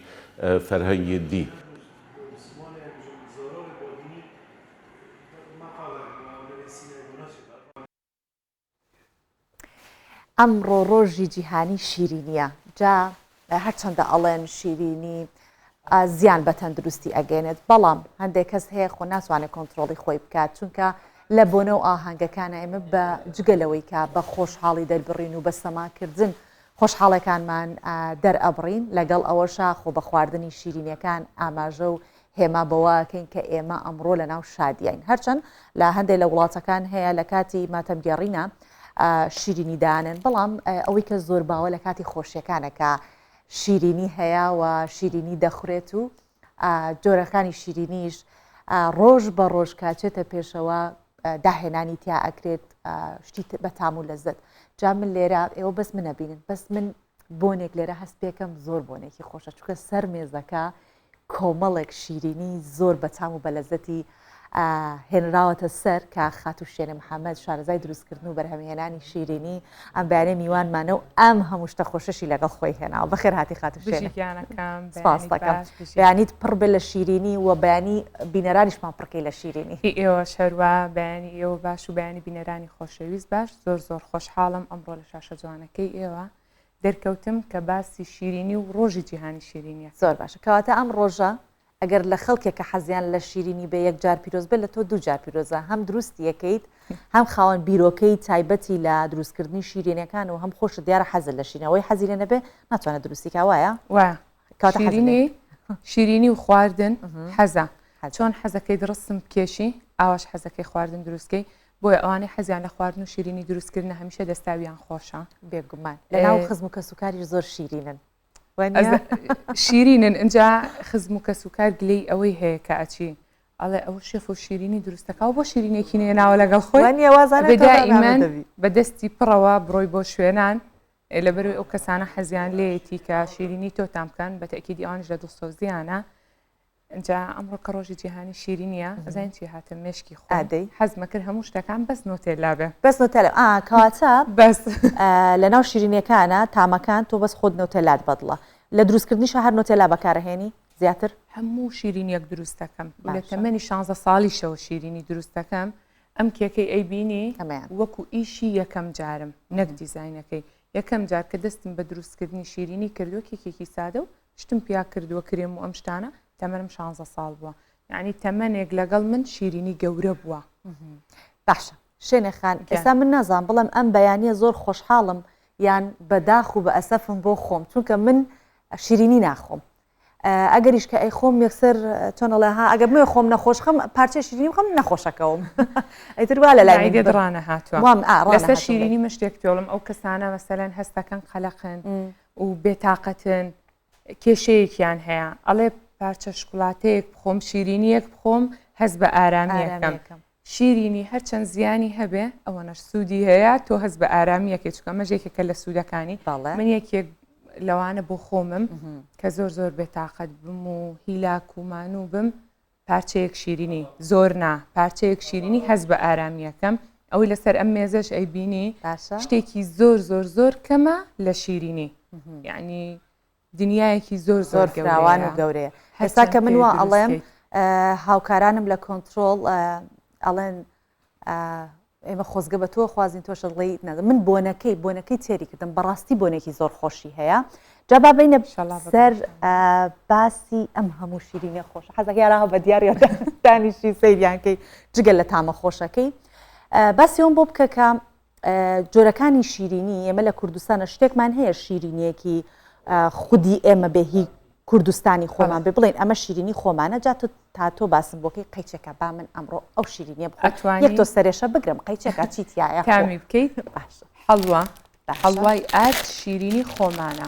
ferhengê dî. ئەمڕۆ ڕۆژی جیهانی شیرینیە جا هەرچەندە ئەڵێن شیرینی زیان بە تەندروستی ئەگەێنێت بەڵام هەندێک کەس هەیە خۆ ناتوانێت کۆنتترۆڵی خۆی بکات چونکە لە بۆنە و ئاهەنگەکانە ئێمە بە جگە لەوەی کە بە خۆشحاڵی دەربڕین و بە سەماکردن. خۆشحاڵێکانمان دەرئەبڕین، لەگەڵ ئەوەشا خۆ بە خواردنی شیرینیەکان ئاماژە و هێما بەوە ئەکەین کە ئێمە ئەمڕۆ لەناو شادیاین. هەرچەند لە هەندێک لە وڵاتەکان هەیە لە کاتی ماتەمگێڕینا شیرینی دانن، بەڵام ئەوەی کە زۆر باوە لە کاتی خۆشیەکانە کە شیرینی هەیە و شیرینی دەخورێت و جۆرەکانی شیرینیش ڕۆژ بە ڕۆژ کاچێتە پێشەوە داهێنانی تیا ئەکرێت شتی بەتام و لەزەت جا من لێرە ئێوە بەس منە بینن بەس من بۆنێک لێرە هەست پێکەم زۆر بۆنێکی خۆشە چونکە سەر مێزەکە کۆمەڵێک شیرینی زۆر بەتام و بەلەزەتی هێنراوەتە سەر کە خاتوو شێنە محەممەد شارەزای دروستکردن و بەرهەمهێنانی شیرینی ئەم بەیانە میوانمانە و ئەم هەموو شتە خۆشەشی لەگەڵ خۆی هێناوە بەخێر هاتی خاتوو شێنە سپاس دەکەم بەیانیت پڕ بێ لە شیرینی و بەیانی بینەرانیشمان پڕکەی لە شیرینی هی ئێوە شەروا بەیانی ئێوە باش و بەیانی بینەرانی خۆشەویست باش زۆر زۆر خۆشحاڵم ئەمڕۆ لە شاشە جوانەکەی ئێوە دەرکەوتم کە باسی شیرینی و ڕۆژی جیهانی شیرینیە زۆر باشە کەواتە ئەم ڕۆژە ئەگەر لە خەڵکێک کە حەزیان لە شیرینی بێ یەک جار پیرۆز بێت لە تۆ دوو جار پیرۆزە هەم دروستی ئەکەیت هەم خاوەن بیرۆکەی تایبەتی لە دروستکردنی شیرینەکان و هەم خۆشت دیارە حەزت لە شیرینە ئەوەی حەزی لێ نەبێ ناتوانێت دروستی کا وایە؟ وایە کەواتە حەزت لێ شیرینی شیرینی و خواردن حەزە چۆن حەزەکەیت ڕسم بکێشی ئاواش حەزەکەی خواردن دروستکەی بۆیە ئەوانەی حەزیان لە خواردن و شیرینی دروستکردنە هەمیشە دەستاویان خۆشە. بێگومان لەناو خزم و کەسوکاریش زۆر شیرینن. شیرینن ئینجا خزم و کەسوکار گلەی ئەوەی هەیە کە ئەچی ئەڵێ ئەوە شێف و شیرینی دروستەکە و بۆ شیرینێکی نێناوە لەگەڵ خۆی دائیمەن بە دەستی پڕەوە بڕۆی بۆ شوێنان لەبەروی ئەو کەسانە حەزیان لێیەتی کە شیرینی تۆ تام بکەن بە تەکیدی ئەوانش لە دڵسۆزیانە ئینجا ئەمڕۆ کە ڕۆژی جیهانی شیرینیە ئەزانین چی هاتە مێشکی خۆم ئادەی. حەزمە کرد هەموو شتەکان بەس نۆتێلا بێ. بەس نۆتێلا ئا کەواتە بەس. لەناو شیرینیەکانە تامەکان تۆ بەس خۆت نۆتێلات بەدڵە لە دروستکردنیشا هەر نۆتێلا بەکارەهێنی زیاتر؟ هەموو شیرینیەک دروست دەکەم لە باشە. تەمەنی شانزە ساڵیشەوە شیرینی دروست دەکەم ئەم کێکەی ئەیبینی ئەمەیان. وەکو ئیشی یەکەم جارم نەک دیزاینەکەی یەکەم جار کە دەستم بە دروستکردنی شیرینی کردووە کێکێکی سادە و شتم پیا کردووە کرێم و ئەم شتانە تەمەنم شانزە ساڵ بووە یعنی تەمەنێک لەگەڵ من شیرینی گەورە بووە. باشە شێنێ خان ئێستا من نازانم بڵێم ئەم بەیانیە زۆر خۆشحاڵم یان بەداخ و بە ئەسەفم بۆ خۆم چونکە من شیرینی ناخۆم ئەگەریش کە ئەی خۆم یەکسەر چۆن ئەڵێ ها ئەگەر بمەوێ خۆم نەخۆش خەم پارچە شیرینی بخەم نەخۆشەکەوم ئیتر وا لە لای من ڕانە هاتووە وام ئا ڕانە لەسەر شیرینی من شتێک پێڵم ئەو کەسانە مەسەلەن هەستەکەن قەلەقن و بێتاقەتن کێشەیەکیان هەیە ئەڵێ پارچە شوکولاتەیەک بخۆم شیرینیەک بخۆم هەست بە ئارامیەکەم شیرینی هەرچەند زیانی هەبێ ئەوەنەش سوودی هەیە تۆ هەست بە ئارامیەکەی چونکە ئەمەش یەکێکە لە سوودەکانی من یەکێک لەوانە بۆ خۆمم کە زۆر زۆر بێتاقەت بم و هیلاک و مانوو بم پارچەیەک شیرینی، زۆر نا، پارچەیەک شیرینی هەست بە ئارامییەکەم، ئەوەی لەسەر ئەم مێزەش ئەیبینی شتێکی زۆر زۆر زۆر کەمە لە شیرینی، یعنی دنیایەکی زۆر زۆر فراوان و گەورەیە. ئێستا کە من وا ئەڵێم هاوکارانم لە کۆنترۆڵ ئەڵێن ئێمە خۆزگە بە تۆ خوازین تۆش دڵی نازم من بۆنەکەی بۆنەکەی تێری کردم بەڕاستی بۆنێکی زۆر خۆشی هەیە جا با بینە سەر باسی ئەم هەموو شیرینە خۆش حەزەکە یاراوە بە دیاری دانیشی سەیریانکەی جگە لە تامە خۆشەکەی باسی ئەوم بۆ بکە کە جۆرەکانی شیرینی ئێمە لە کوردستانە شتێکمان هەیە شیرینیەکی خودی ئێمە بێ هی کوردستانی خۆمان بێ بڵێن ئەمە شیرینی خۆمانە جا تۆ تا تۆ باسم بۆکەی قەیچەکە با من ئەمڕۆ ئەو شیرینیە بخۆم ئەتوانی یەک تۆ سەرێشە بگرم قەیچەکە چی تیایە خۆ تامی بکەیت باشە حەڵوا باشە حەڵوای ئارد شیرینی خۆمانە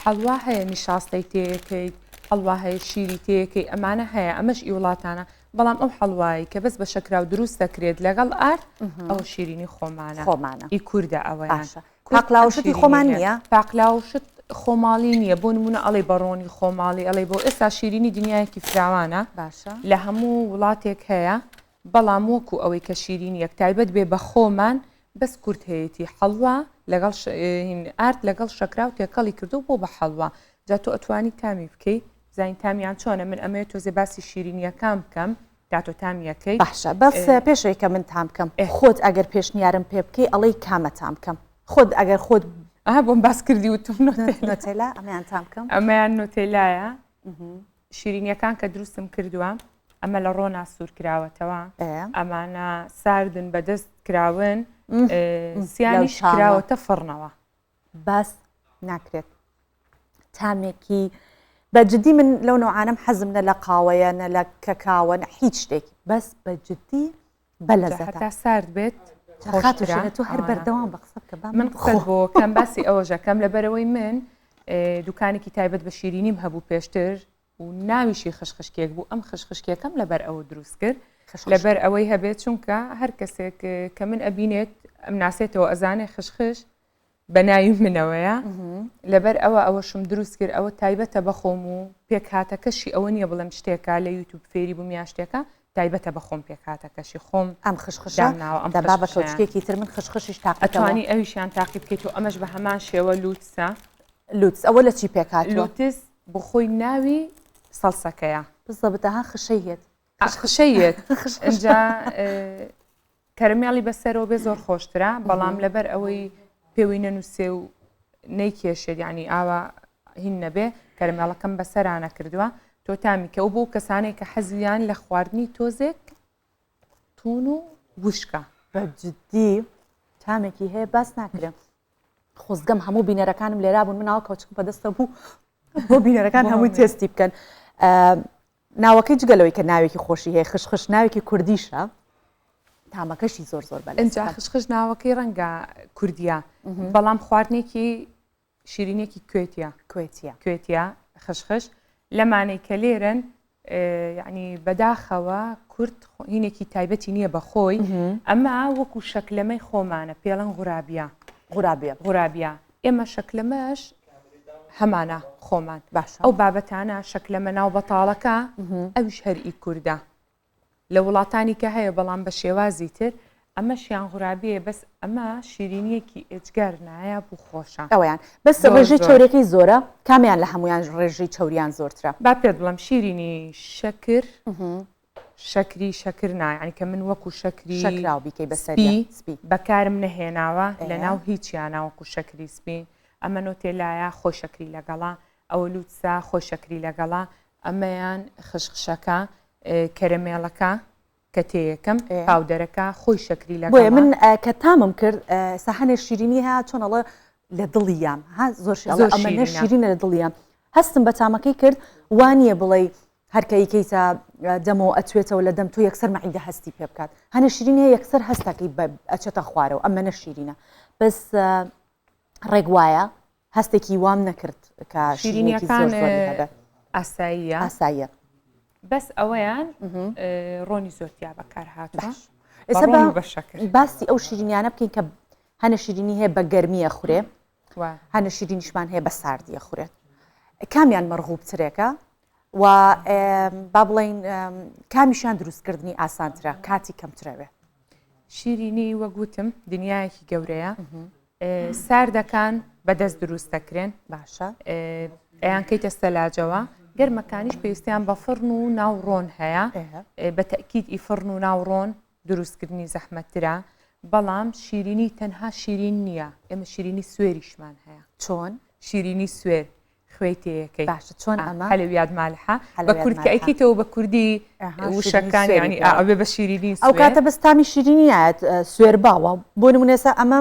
حەڵوا هەیە نیشاستەی تێیەکەیت حەڵوا هەیە شیری تێیەکەی ئەمانە هەیە ئەمەش ئی وڵاتانە بەڵام ئەو حەڵوایەی کە بەس بە شەکراو دروست دەکرێت لەگەڵ ئارد ئەوە شیرینی خۆمانە خۆمانە ئی کوردە ئەوەیان باشە کورد ئەم پاقلاوە شتی شیرینیەی خۆمان هەیە نییە؟ پاقلاوە شت خۆماڵی نییە بۆ نمونە ئەڵێ بە ڕۆنی خۆماڵی ئەڵێ بۆ ئێستا شیرینی دنیایەکی فراوانە باشە لە هەموو وڵاتێک هەیە بەڵام وەکو ئەوەی کە شیرینیەک تایبەت بێ بە خۆمان بەس کورد هەیەتی حەڵوا لەگەڵ ئارد لەگەڵ شەکراو تێکەڵی کردو بۆ بە حەڵوا جا تۆ ئەتوانی تامی بکەی بزانین تامیان چۆنە من ئەمەوێت تۆزێ باسی شیرینیەکان بکەم تا تۆ تامیەکەی باشە بەس پێشەوەی کە من تام بکەم خۆت ئەگەر پێشنیارم پێ بکەی ئەڵێی کامە تام بکەم خۆت ئەگەر خۆت ئەها بۆم باس کردی وتم نۆتێلا نۆتێلا ئەمەیان تام بکەم ئەمەیان نۆتێلایە شیرینیەکان کە دروستم کردووە ئەمە لە ڕۆنا سوور کراوەتەوە ئەمانە ساردن بەدەست کراون سیانیش کراوەتە فڕنەوە باس. ناکرێت تامێکی بە جدی من لەو نوعانم حەزم نە لە قاوەیە نە لە کەکاوە نە هیچ شتێک بەس بە جدی بەلەزەتە هەتا سارد بێت خۆشترە تۆ هەر بەردەوام بە قسە بکە با من قسەت بۆ کەم باسی ئەوەژەکەم لەبەرەوەی من دوکانێکی تایبەت بە شیرینیم هەبوو پێشتر و ناویشی خشخشکێک بوو ئەم خشخشکێکەم لەبەر ئەوە دروست کرد لەبەر ئەوەی هەبێت چونکە هەر کەسێک کە من ئەبینێت ئەم ناسێتەوە ئەزانێ خشخش بە ناوی منەوەیە لەبەر ئەوە ئەوەشم دروست کرد ئەوە تایبەتە بە خۆم و پێکهاتەکەشی ئەوە نییە بڵێم شتێکە لە یوتوب فێری بووم یان شتێکە تایبەتە بە خۆم پێکهاتەکەشی خۆم ئەم خشخشە ناوە ئەم دەبا بە کەوچکێکی تر من خشخشیش تاقیکەوە ئەتوانی ئەویشیان تاقی بکەیت و ئەمەش بە هەمان شێوە لوتسە لوتس ئەوە لە چی پێکهاتووە؟ لوتس بۆ خۆی ناوی سەڵسەکەیە. بزەبت ئەها خشەی هێت. خشەی یەت ئینجا کەرەمێڵی بەسەرەوە بێ زۆر خۆشترە بەڵام لەبەر ئەوەی پێوەی نەنووسێ و نەیکێشێت یعنی ئاوا هین نەبێ کەرەمێڵەکەم بەسەرانە کردووە تۆ تامی کە و بۆ کەسانێک کە حەزیان لە خواردنی تۆزێک تون و وشکە. بە جدی تامێکی هەیە باس ناکرێ. خۆزگەم هەموو بینەرەکانم لێرا بوون من ئاوا کەوچکم بەدەستە بوو بۆ بینەرەکان هەمووی تێستی بکەن. ناوەکەی جگە لەوەی کە ناوێکی خۆشی هەیە خشخش ناوێکی کوردیشە تامەکەشی زۆر زۆر بەلەزتە. ئینجا خشخش ناوەکەی ڕەنگە کوردیە بەڵام خواردنێکی شیرینێکی کوێتیە کوێتیە کوێتیە خشخش لەمانەی کە لێرن یعنی بەداخەوە کورد هینێکی تایبەتی نییە بە خۆی ئەمە وەکو شەکلەمەی خۆمانە پێڵەن غورابیە غورابیە غورابیە ئێمە شەکلەمەش هەمانە خۆمان باشە ئەو بابەتانە شەکلەمە ناو بەتاڵەکە ئەویش هەر ئی کوردە لە وڵاتانی کە هەیە بەڵام بە شێوازی تر ئەمەشیان غورابیە بەس ئەمە شیرینیەکی ئێجگار نایاب و خۆشە. ئەوەیان بەس ڕێژەی چەوریەکەی زۆرە کامیان لە هەمویان ڕێژەی چەوریان زۆرترە؟ با پێت بڵێم شیرینی شەکر شەکری شەکر نا یانی کە من وەکو شەکری شەکراو بیکەی بەسەریا سپی سپی بەکارم نەهێناوە ئێ. لەناو هیچیانا وەکو شەکری سپی ئەمە نۆتێلایە خۆی شەکری لەگەڵە ئەوە لوتسە خۆی شەکری لەگەڵە ئەمەیان خشخشەکە کەرەمێڵەکە کە تێیەکەم ئێ. پاودەرەکە خۆی شەکری بۆیە لەگەڵە. من کە تامم کرد ئێستا هەنێ شیرینی هەیە چۆن ئەڵێ لە دڵیام ها زۆر شی ئەڵێ زۆر ئەمە نە شیرینە. شیرینە لە دڵیام هەستم بە تامەکەی کرد وانییە بڵێی هەر کە ئەیکەیتە دەمەوە ئەتوێتەوە لە دەم تۆ یەکسەر مەعیدە هەستی پێ بکات هەنێ شیرین هەیە یەکسەر هەستەکەی ئەچێتە خوارەوە ئەمە نە شیرینە بەس ڕێک وایە هەستێکی وام نەکرد کە شیرینێکی شیرینیەکان زۆر زۆری هەبێ ئاساییە ئاساییە بەس ئەوەیان ڕۆنی زۆر تیا بەکار هاتووە باش ئێستا بە با ڕۆن و بە شەکر باسی ئەو شیرینیانە بکەین کە هەنە شیرینی هەیە بە گەرمیە خورێ وا. هەنە شیرینیشمان هەیە بە ساردیە خورێت کامیان مەرغوبترێکە و با بڵێین کامیشیان دروستکردنی ئاسانترە کاتی کەمترەوێ؟ شیرینی وەک وتم دنیایەکی گەورەیە ساردەکان بەدەست دروست دەکرێن باشە ئەیان کەیتە سەلاجەوە گەرمەکانیش پێویستیان بە فڕن و ناو ڕۆن هەیە بە تەکیید ئی فڕن و ناو ڕۆن دروستکردنی زەحمەتترە بەڵام شیرینی تەنها شیرین نییە ئێمە شیرینی سوێریشمان هەیە چۆن؟ شیرینی سوێر خوێی تێیەکەی. باشە چۆن ئەمە؟ حەلەویات مالحە بە کورد کە ئەیکەیتەوە بە کوردی وشەکان یانی ئەبێ بە شیرینی سوێر. ئەو کاتە بەس تامی شیرینی نایەت سوێر باوە بۆ نمونە ئێستا ئەمە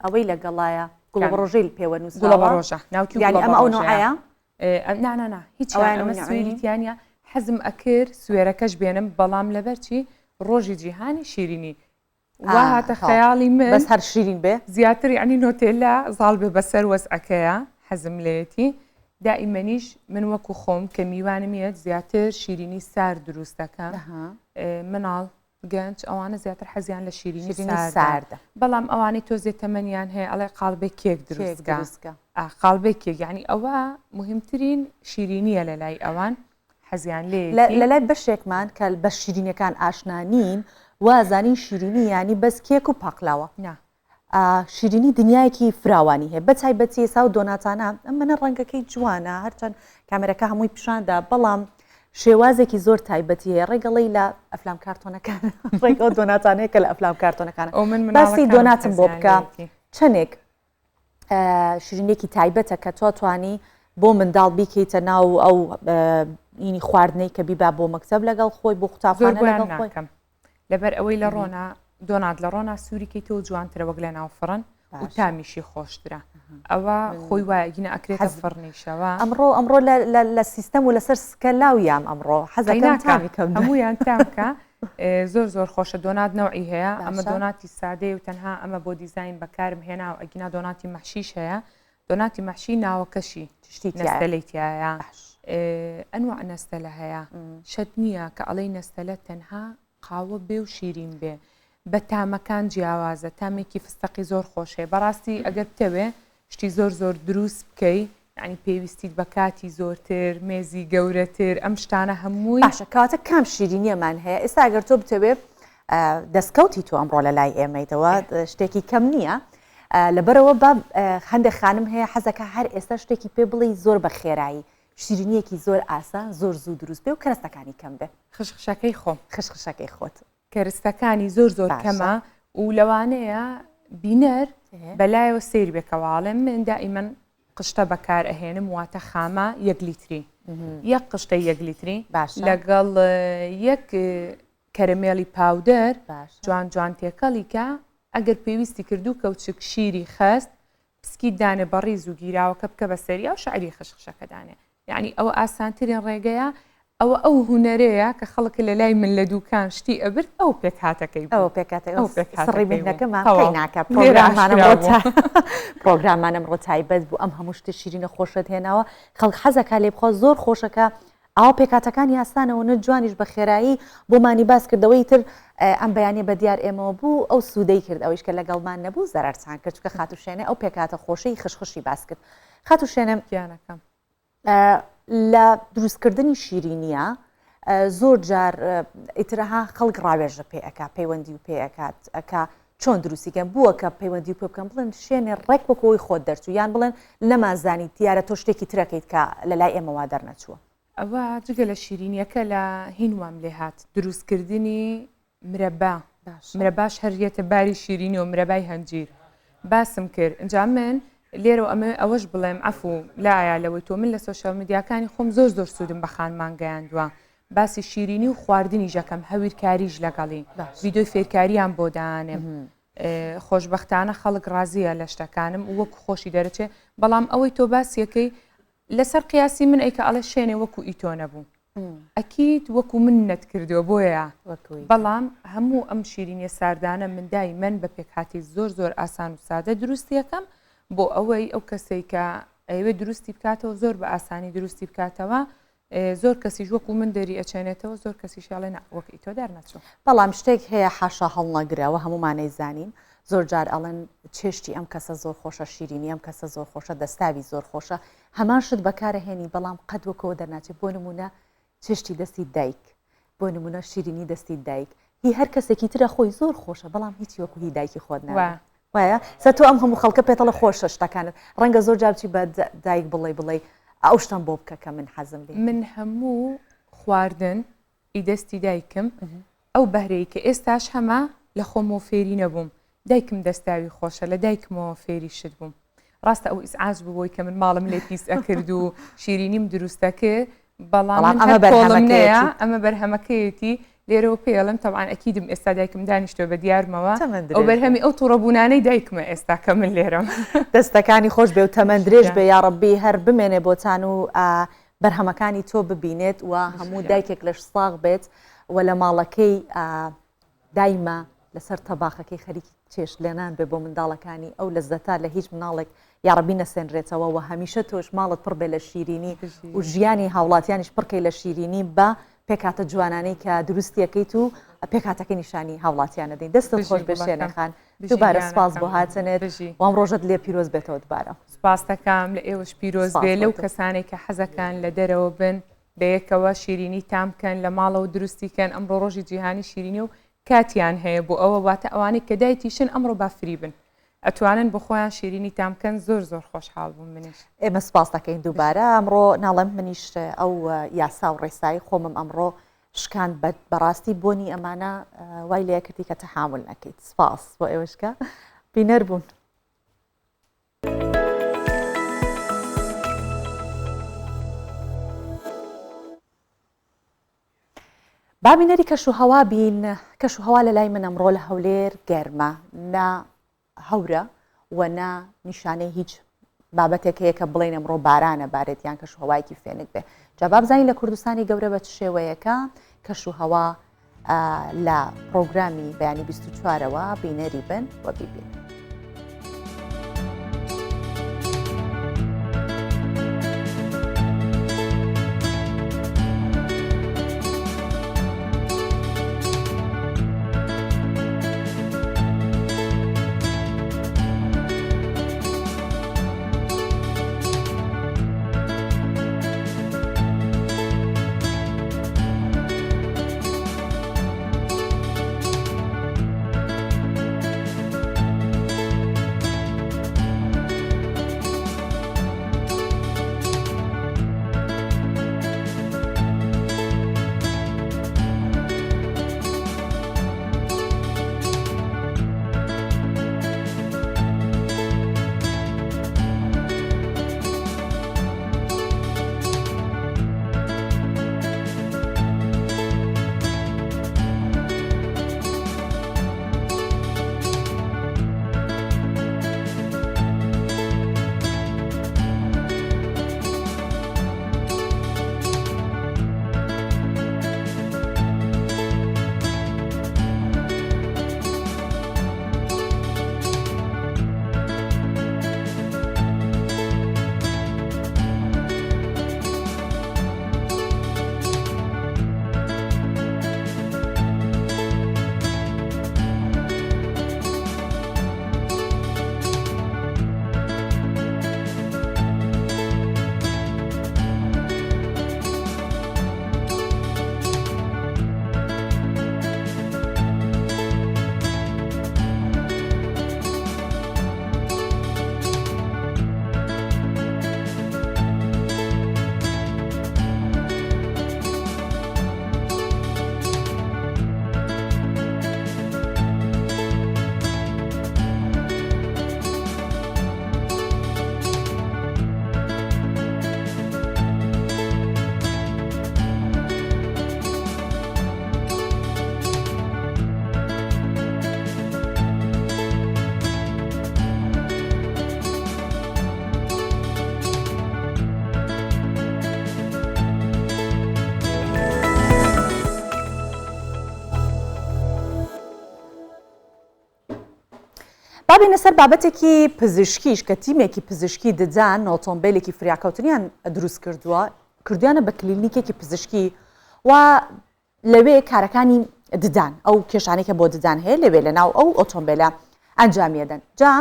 ئەوەی لەگەڵایە گوڵەبەڕۆژەی پێوە نووسراوە. گوڵەبەڕۆژە ناوکی یانی ئەمە ئەو نوعەیە؟ نا نا نا هیچیان ئەمە سوێری تیا نییە حەزم ئەکرد سوێرەکەش بێنم بەڵام لەبەر چی ڕۆژی جیهانی شیرینی وا هاتە خەیاڵی من بەس هەر شیرین بێ زیاتر یعنی نۆتێلا زاڵ بێ بەسەر وەزعەکەیە حەزم لێیەتی دائیمەنیش من وەکو خۆم کە میوانم یەت زیاتر شیرینی سارد دروست دەکەم مناڵ گەنج ئەوانە زیاتر حەزیان لە شیرینی ساردە بەڵام ئەوانەی تۆزێ تەمەنیان هەیە ئەڵێ قاڵبێ کێک دروستکە قاڵبێ کێک یعنی ئەوە مهمترین شیرینیە لە لای ئەوان حەزیان لێیەتی. لە لای بەشێکمان کە بە شیرینیەکان ئاشنا نین وا زانین شیرینی یانی بەس کێک و پاقلاوە. نا. شیرینی دنیایەکی فراوانی هەیە بە تایبەتی ئێستا و دۆناتانە ئەمەنە ڕەنگەکەی جوانە هەرچەند کامێرەکە هەمووی پیشاندا بەڵام شێوازێکی زۆر تایبەتی هەیە ڕێگەڵی لە ئەفلام کارتۆنەکان ڕێک ئەو دۆناتانەیە کە لە ئەفلام کارتۆنەکان ئەو من باسی مناڵەکانم دۆناتم بۆ حەزیان بکە لێیەتی. چەندێک شیرینیەکی تایبەتە کە تۆ توانی بۆ منداڵ بیکەیتە ناو ئەو ینی خواردنەی کە بیبا بۆ مەکتەب لەگەڵ خۆی بۆ زۆر قوتابخانە بۆیان لەگەڵ خۆی ناکەم لەبەر ئەوەی لە ڕۆنا دۆنات لە ڕۆنا سووری کەیتەوە جوانترە وەک لە ناو فڕن. و تامیشی خۆشترە ئەوە خۆی وایە گینە ئەکرێتە فڕنیشەوە ئەمڕۆ ئەمڕۆ لە سیستەم و لەسەر سکە لاویام ئەمڕۆ حەزەکەم تامی کەم هەمویان تامکە زۆر زۆر خۆشە دۆنات نەوعی هەیە ئەمە دۆناتی سادەیە و تەنها ئەمە بۆ دیزین بەکارم هێنا و ئەگینا دۆناتی مەحشیش هەیە دۆناتی مەحشی ناوەکەشی شتی نەستەلەی تایە ئەنوع نەستەلە هەیە شەت نییە کە ئەڵێی نەستەلە تەنها قاوە بێ و شیرین بێ بە تامەکان جیاوازە تامێکی فستەقی زۆر خۆش هەیە بەڕاستی ئەگەر بتەوێ شتی زۆر زۆر دروست بکەی یعنی پێویستیت بە کاتی زۆرتر مێزی گەورەتر ئەم شتانە هەمووی باشە کەواتە کام شیرینیەمان هەیە ئێستا ئەگەر تۆ بتەوێ دەستکەوتی تۆ ئەمڕۆ لە لای ئێمەیتەوە شتێکی کەم نییە لەبەرەوە با هەندێک خانم هەیە حەزەکە هەر ئێستا شتێکی پێ بڵێی زۆر بە خێرایی شیرینیەکی زۆر ئاسان زۆر زوو دروست بێ و کەرەستەکانی کەم بێ. خشخشەکەی خۆم. خشخشەکەی خۆت. کەرستەکانی زۆر زۆر کەمە و لەوانەیە بینەر بەلایەوە سەیر بێ کە واڵێم من دائیمەن قشتە بەکار ئەهێنم واتە خامە یەک لیتری یەک قشتەی یەک لیتری لەگەڵ یەک کەرەمێڵی پاودەر جوان جوان تێکەڵی کە ئەگەر پێویستی کردو کەوچک شیری خەست پسکیت دانێ بەڕیز و گیراوەکە بکە بە سەریا و شەعری خشخشەکە دانێ یعنی ئەوە ئاسانترین ڕێگەیە ئەوە ئەو هونەرەیە کە خەڵک لە لای من لە دوکان شتی ئەبرد ئەو پێکهاتەکەی ئەو پێکهاتەکەی ئەو پێکهاتەکەی مهنەکەمان ناکە پرۆگرامانم پرۆگرامانم ڕۆ تایبەت بوو ئەم هەموو شتە شیرینە خۆشت هێناوە خەڵک حەزەکە لێ بخوا زۆر خۆشەکە ئاوا پێکهاتەکانی ئاسانە و نە جوانیش بە خێرایی بۆمانی باس کردەوە ئیتر ئەم بەیانیە بە دیار ئێمەوە بوو ئەو سوودەی کرد ئەویش کە لەگەڵمان نەبوو زەرەرتان کرد چونکە خاتوو شێنێ ئەو پێکهاتە خۆشەی خشخشی باس کرد خاتوو شێنێ گیانەکەم لە دروستکردنی شیرینیە زۆر جار ئیترها خەڵک ڕاوێژە پێ ئەک پەیوەندی و پێ ئەکات ئەک چۆن دروستی کەم بووە کە پەیوەندی پێ بکەم بڵێن شێنێ ڕێک وەکەوەی خۆت دەرچوو یان بڵێن نەمانزانی دیارە تۆ شتێکی ترەکەیت کە لە لای ئێمە وا دەرنەچووە. ئەوە جگە لە شیرینیەکە لە هین وام لێ هات دروستکردنی مرەبا مرەباش هەر یەتە باری شیرینی و مرەبای هەنجیر باسم کرد ئینجا من لێرەوە ئەمەوێ ئەوەش بڵێم عەفو لایا لەوەی تۆ من لە سۆشیال میدیاکانی خۆم زۆر زۆر سوودم بە خانمان گەیاندووە باسی شیرینی و خواردنیش ئەکەم هەویرکاریش لەگەڵی ڤیدیۆی فێرکاریان بۆ دانێم خۆشبەختانە خەڵک ڕازیە لە شتەکانم وەکو خۆشی دەرەچێ بەڵام ئەوەی تۆ باسیەکەی لەسەر قیاسی من ئەیکە ئەڵێ شێنێ وەکو ئی تۆ نەبوو ئەکید وەکو من نەتکردووە بۆیە بەڵام هەموو ئەم شیرینیە ساردانە من دای من بە پێکهاتی زۆر زۆر ئاسان و سادە دروستیەکەم بۆ ئەوەی ئەو کەسێک کە ئەوێ دروستی بکاتەوە زۆر بە ئاسانی دروستی بکاتەوە زۆر کەسیش وەکو من دەری ئەچێنێتەوە زۆر کەسیش ئەڵێ نا وەک ئی تۆ دەرنەچوو. بەڵام شتێک هەیە حاشا هەڵنەگرە و هەموومان ئەیزانین زۆر جار ئەڵێن چێشتی ئەم کەسە زۆر خۆشە شیرینی ئەم کەسە زۆر خۆشە دەستاوی زۆر خۆشە هەمان شت بەکارەهێنی بەڵام قەت وەکەوە دەرناچێت بۆ نمونە چێشتی دەستی دایک بۆ نمونە شیرینی دەستی دایک هی هەر کەسێکی ترە خۆی زۆر خۆشە بەڵام هیچی وەکو هی دایکی خۆت نابێت وایە سە تۆ ئەم هەموو خەڵکە پێتەڵە خۆشە شتەکانت ڕەنگە زۆر جار بچی بە دایک بڵێ بڵێ ئەو شتم بۆ بکە کە من حەزم لێ من هەموو خواردن ئی دەستی دایکم ئەو بەهرەی کە ئێستاش هەمە لە خۆمەوە فێری نەبووم دایکم دەستاوی خۆشە لە دایکمەوە فێری شت بووم ڕاستە ئەو ئیزعاج بوو بۆی کە من ماڵم لێ پیس ئەکرد و شیرینیم دروست ئەکرد بەڵام من ئەمە هەر کۆڵم نەیە بەرهەمەکەیەتی. ئەمە بەرهەمەکەیەتی لێرەوە پێڵم تەبعەن ئەکیدم ئێستا دایکم دانیشتوە بە دیارمەوە تەمەن ئەو درێژ بێ. بەرهەمی ئەو توڕەبوونانەی دایکمە ئێستا کە من لێرەم. دەستەکانی خۆش بێ و تەمەن بژی درێژ بێ گیان. یاڕەبی هەر بمێنێ بۆتان و بەرهەمەکانی تۆ ببینێت و بژی هەموو گیان. دایکێک لەش ساغ بێت و لە ماڵەکەی دایمە لەسەر تەباخەکەی خەریکی چێشت لێنان بێ بۆ منداڵەکانی ئەو لەزەتە لە هیچ مناڵێک یاڕەبی نەسێنرێتەوە و هەمیشە تۆش ماڵت پڕ بێ لە شیرینی و ژیانی هاوڵاتیانیش پڕکەی لە شیرینی بە پێکهاتە جوانانەی کە دروستیەکەیت و پێکهاتەکەی نیشانی هاوڵاتیان دەدەین دەستت خۆش بێ شێنێ خان دووبارە سپاس بۆ هاتنت وام ڕۆژت لێ پیرۆز بێتەوە دوبارە سپاستەکەم لە ئێوەش پیرۆز بێ لەو کەسانێک کە حەزەکان لە دەرەوە بن بەیەکەوە شیرینی تام کەن لە ماڵەوە دروستی کەن ئەمڕۆ ڕۆژی جیهانی شیرینی و کاتیان هەیە بۆ ئەوە واتە ئەوانەی کە دایتیشن ئەمڕۆ با فری بن ئەتوانن بۆ خۆیان شیرینی تام کەن زۆر زۆر خۆشحاڵ بووم منیش. ئێمە سپاس دەکەین دووبارە ئەمڕۆ ناڵێم منیش ئەو یاسا و ڕێسایی خۆمم ئەمڕۆ شکاند بەڕاستی بۆنی ئەمانە وای لێکردی کە تەحامل نەکەیت سپاس بۆ ئێوەشکە بینەر بوون. با بینەری کەشوهەوا بین، کەشوهەوا لە لای من ئەمڕۆ لە هەولێر گەرمە، نە هەورە و نە نیشانەی هیچ بابەتێک هەیە کە بڵێین ئەمڕۆ بارانە بارێت یان کەشوهەوایەکی فێنک بێ. جا با بزانین لە کوردستانی گەورە بە چ شێوەیەکە کەشوهەوا لە پرۆگرامی بەیانی 24ەوە بینەری بن و بیبینن. با بێینە سەر بابەتێکی پزیشکیش کە تیمێکی پزیشکی ددان ئۆتۆمبیلێکی فریاکەوتنیان دروست کردووە کردویانە بە کلینیکێکی پزیشکی و لەوێ کارەکانی ددان ئەو کێشانەی کە بۆ ددان هەیە لەوێ لە ناو ئەو ئۆتۆمبیلە ئەنجامیەدەن جا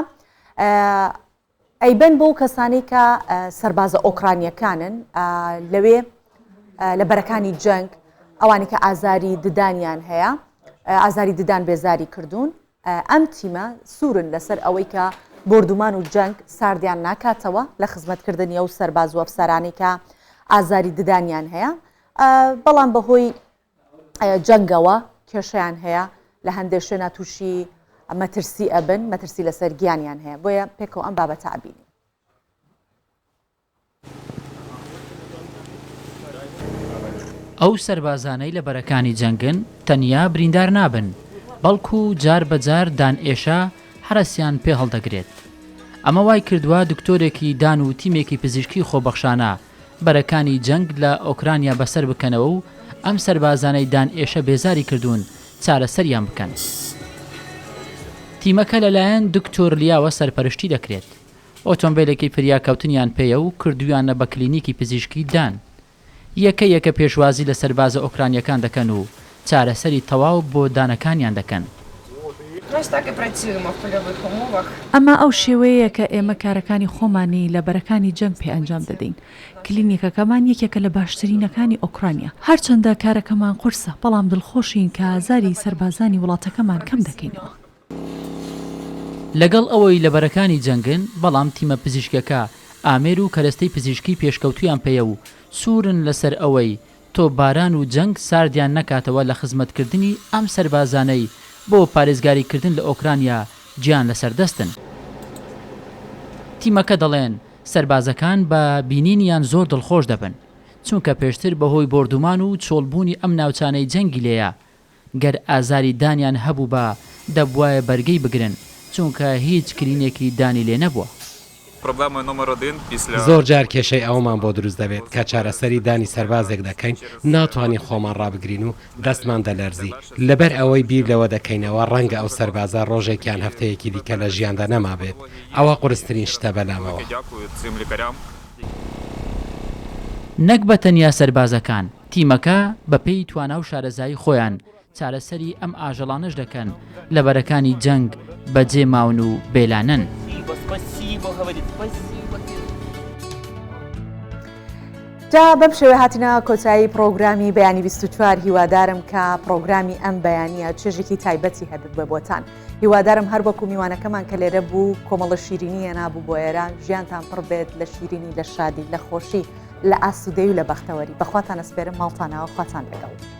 ئەیبەن بۆ کەسانی کە سەربازە ئۆکرانیەکانن لەوێ لە بەرەکانی جەنگ ئەوانی کە ئازاری ددانیان هەیە ئازاری ددان بێزاری کردوون ئەم تیمە سوورن لەسەر ئەوەی کە بۆردومان و جەنگ ساردیان ناکاتەوە لە خزمەتکردنی ئەو سەرباز و ئەفسەرانەی کە ئازاری ددانیان هەیە بەڵام بەهۆی جەنگەوە کێشەیان هەیە لە هەندێک شوێنە تووشی مەترسی ئەبن مەترسی لەسەر گیانیان هەیە بۆیە پێکەوە ئەم بابەتە ئەبینین. ئەو سەربازانەی لە بەرەکانی جەنگن تەنیا بریندار نابن، بەڵکو جار بە جار دان ئێشە هەرەسیان پێ هەڵدەگرێت. ئەمە وای کردووە دکتۆرێکی دان و تیمێکی پزیشکی خۆبەخشانە بەرەکانی جەنگ لە ئۆکرانیا بەسەر بکەنەوە و ئەم سەربازانەی دان ئێشە بێزاری کردوون چارەسەریان بکەن. تیمەکە لەلایەن دکتۆر لیاوە سەرپەرشتی دەکرێت. ئۆتۆمبێلێکی فریاکەوتنیان پێیە و کردوویانە بە کلینیکی پزیشکی دان. یەکە یەکە پێشوازی لە سەربازە ئۆکرانییەکان دەکەن و چارەسەری تەواو بۆ دانەکانیان دەکەن. ئەمە ئەو شێوەیەیە کە ئێمە کارەکانی خۆمانی لە بەرەکانی جەنگ پێ ئەنجام دەدەین. کلینیکەکەمان یەکێکە لە باشترینەکانی ئۆکرانیا. هەرچەندە کارەکەمان قورسە، بەڵام دڵخۆشین کە ئازاری سەربازانی وڵاتەکەمان کەم دەکەینەوە. لەگەڵ ئەوەی لە بەرەکانی جەنگن، بەڵام تیمە پزیشکیەکە ئامێر و کەرەستەی پزیشکی پێشکەوتوویان پێیە و سوورن لەسەر ئەوەی تۆپباران و جەنگ ساردیان نەکاتەوە لە خزمەتکردنی ئەم سەربازانەی بۆ پارێزگاریکردن لە ئۆکرانیا گیان لەسەر دەستن. تیمەکە دەڵێن، سەربازەکان بە بینینیان زۆر دڵخۆش دەبن، چونکە پێشتر بەهۆی بۆردومان و چۆڵبوونی ئەم ناوچانەی جەنگی لێیە، گەر ئازاری دانیان هەبووبا دەبوایە بەرگەی بگرن. چونکە هیچ کرینێکی دانی لێ نەبووە. زۆر جار کێشەی ئەوەمان بۆ دروست دەبێت کە چارەسەری دانی سەربازێک دەکەین ناتوانین خۆمان ڕابگرین و دەستمان دەلەرزی لەبەر ئەوەی بیر لەوە دەکەینەوە ڕەنگە ئەو سەربازە ڕۆژێک یان هەفتەیەکی دیکە لە ژیاندا نەمابێت ئەوە قورسترین شتە بەلامەوە. نەک بە تەنیا سەربازەکان، تیمەکە بەپێی توانا و شارەزایی خۆیان چارەسەری ئەم ئاژەڵانەش دەکەن لە بەرەکانی جەنگ بەجێ ماون و بێلانەن. جا بەم شێوە هاتینە کۆتایی پرۆگرامی بەیانی 24 هیوادارم کە پرۆگرامی ئەم بەیانە چێژێکی تایبەتی هەبێت بە بۆتان هیوادارم هەر وەکو میوانەکەمان کە لێرە بوو کۆمەڵە شیرینی هێنابوو بۆ ئێرە ژیانتان پڕ بێت لە شیرینی لە شادی لە خۆشی لە ئاسوودەی و لە بەختەوەری بەخواتان ئەسپێرم ماڵتانەوە خواتان لەگەڵ.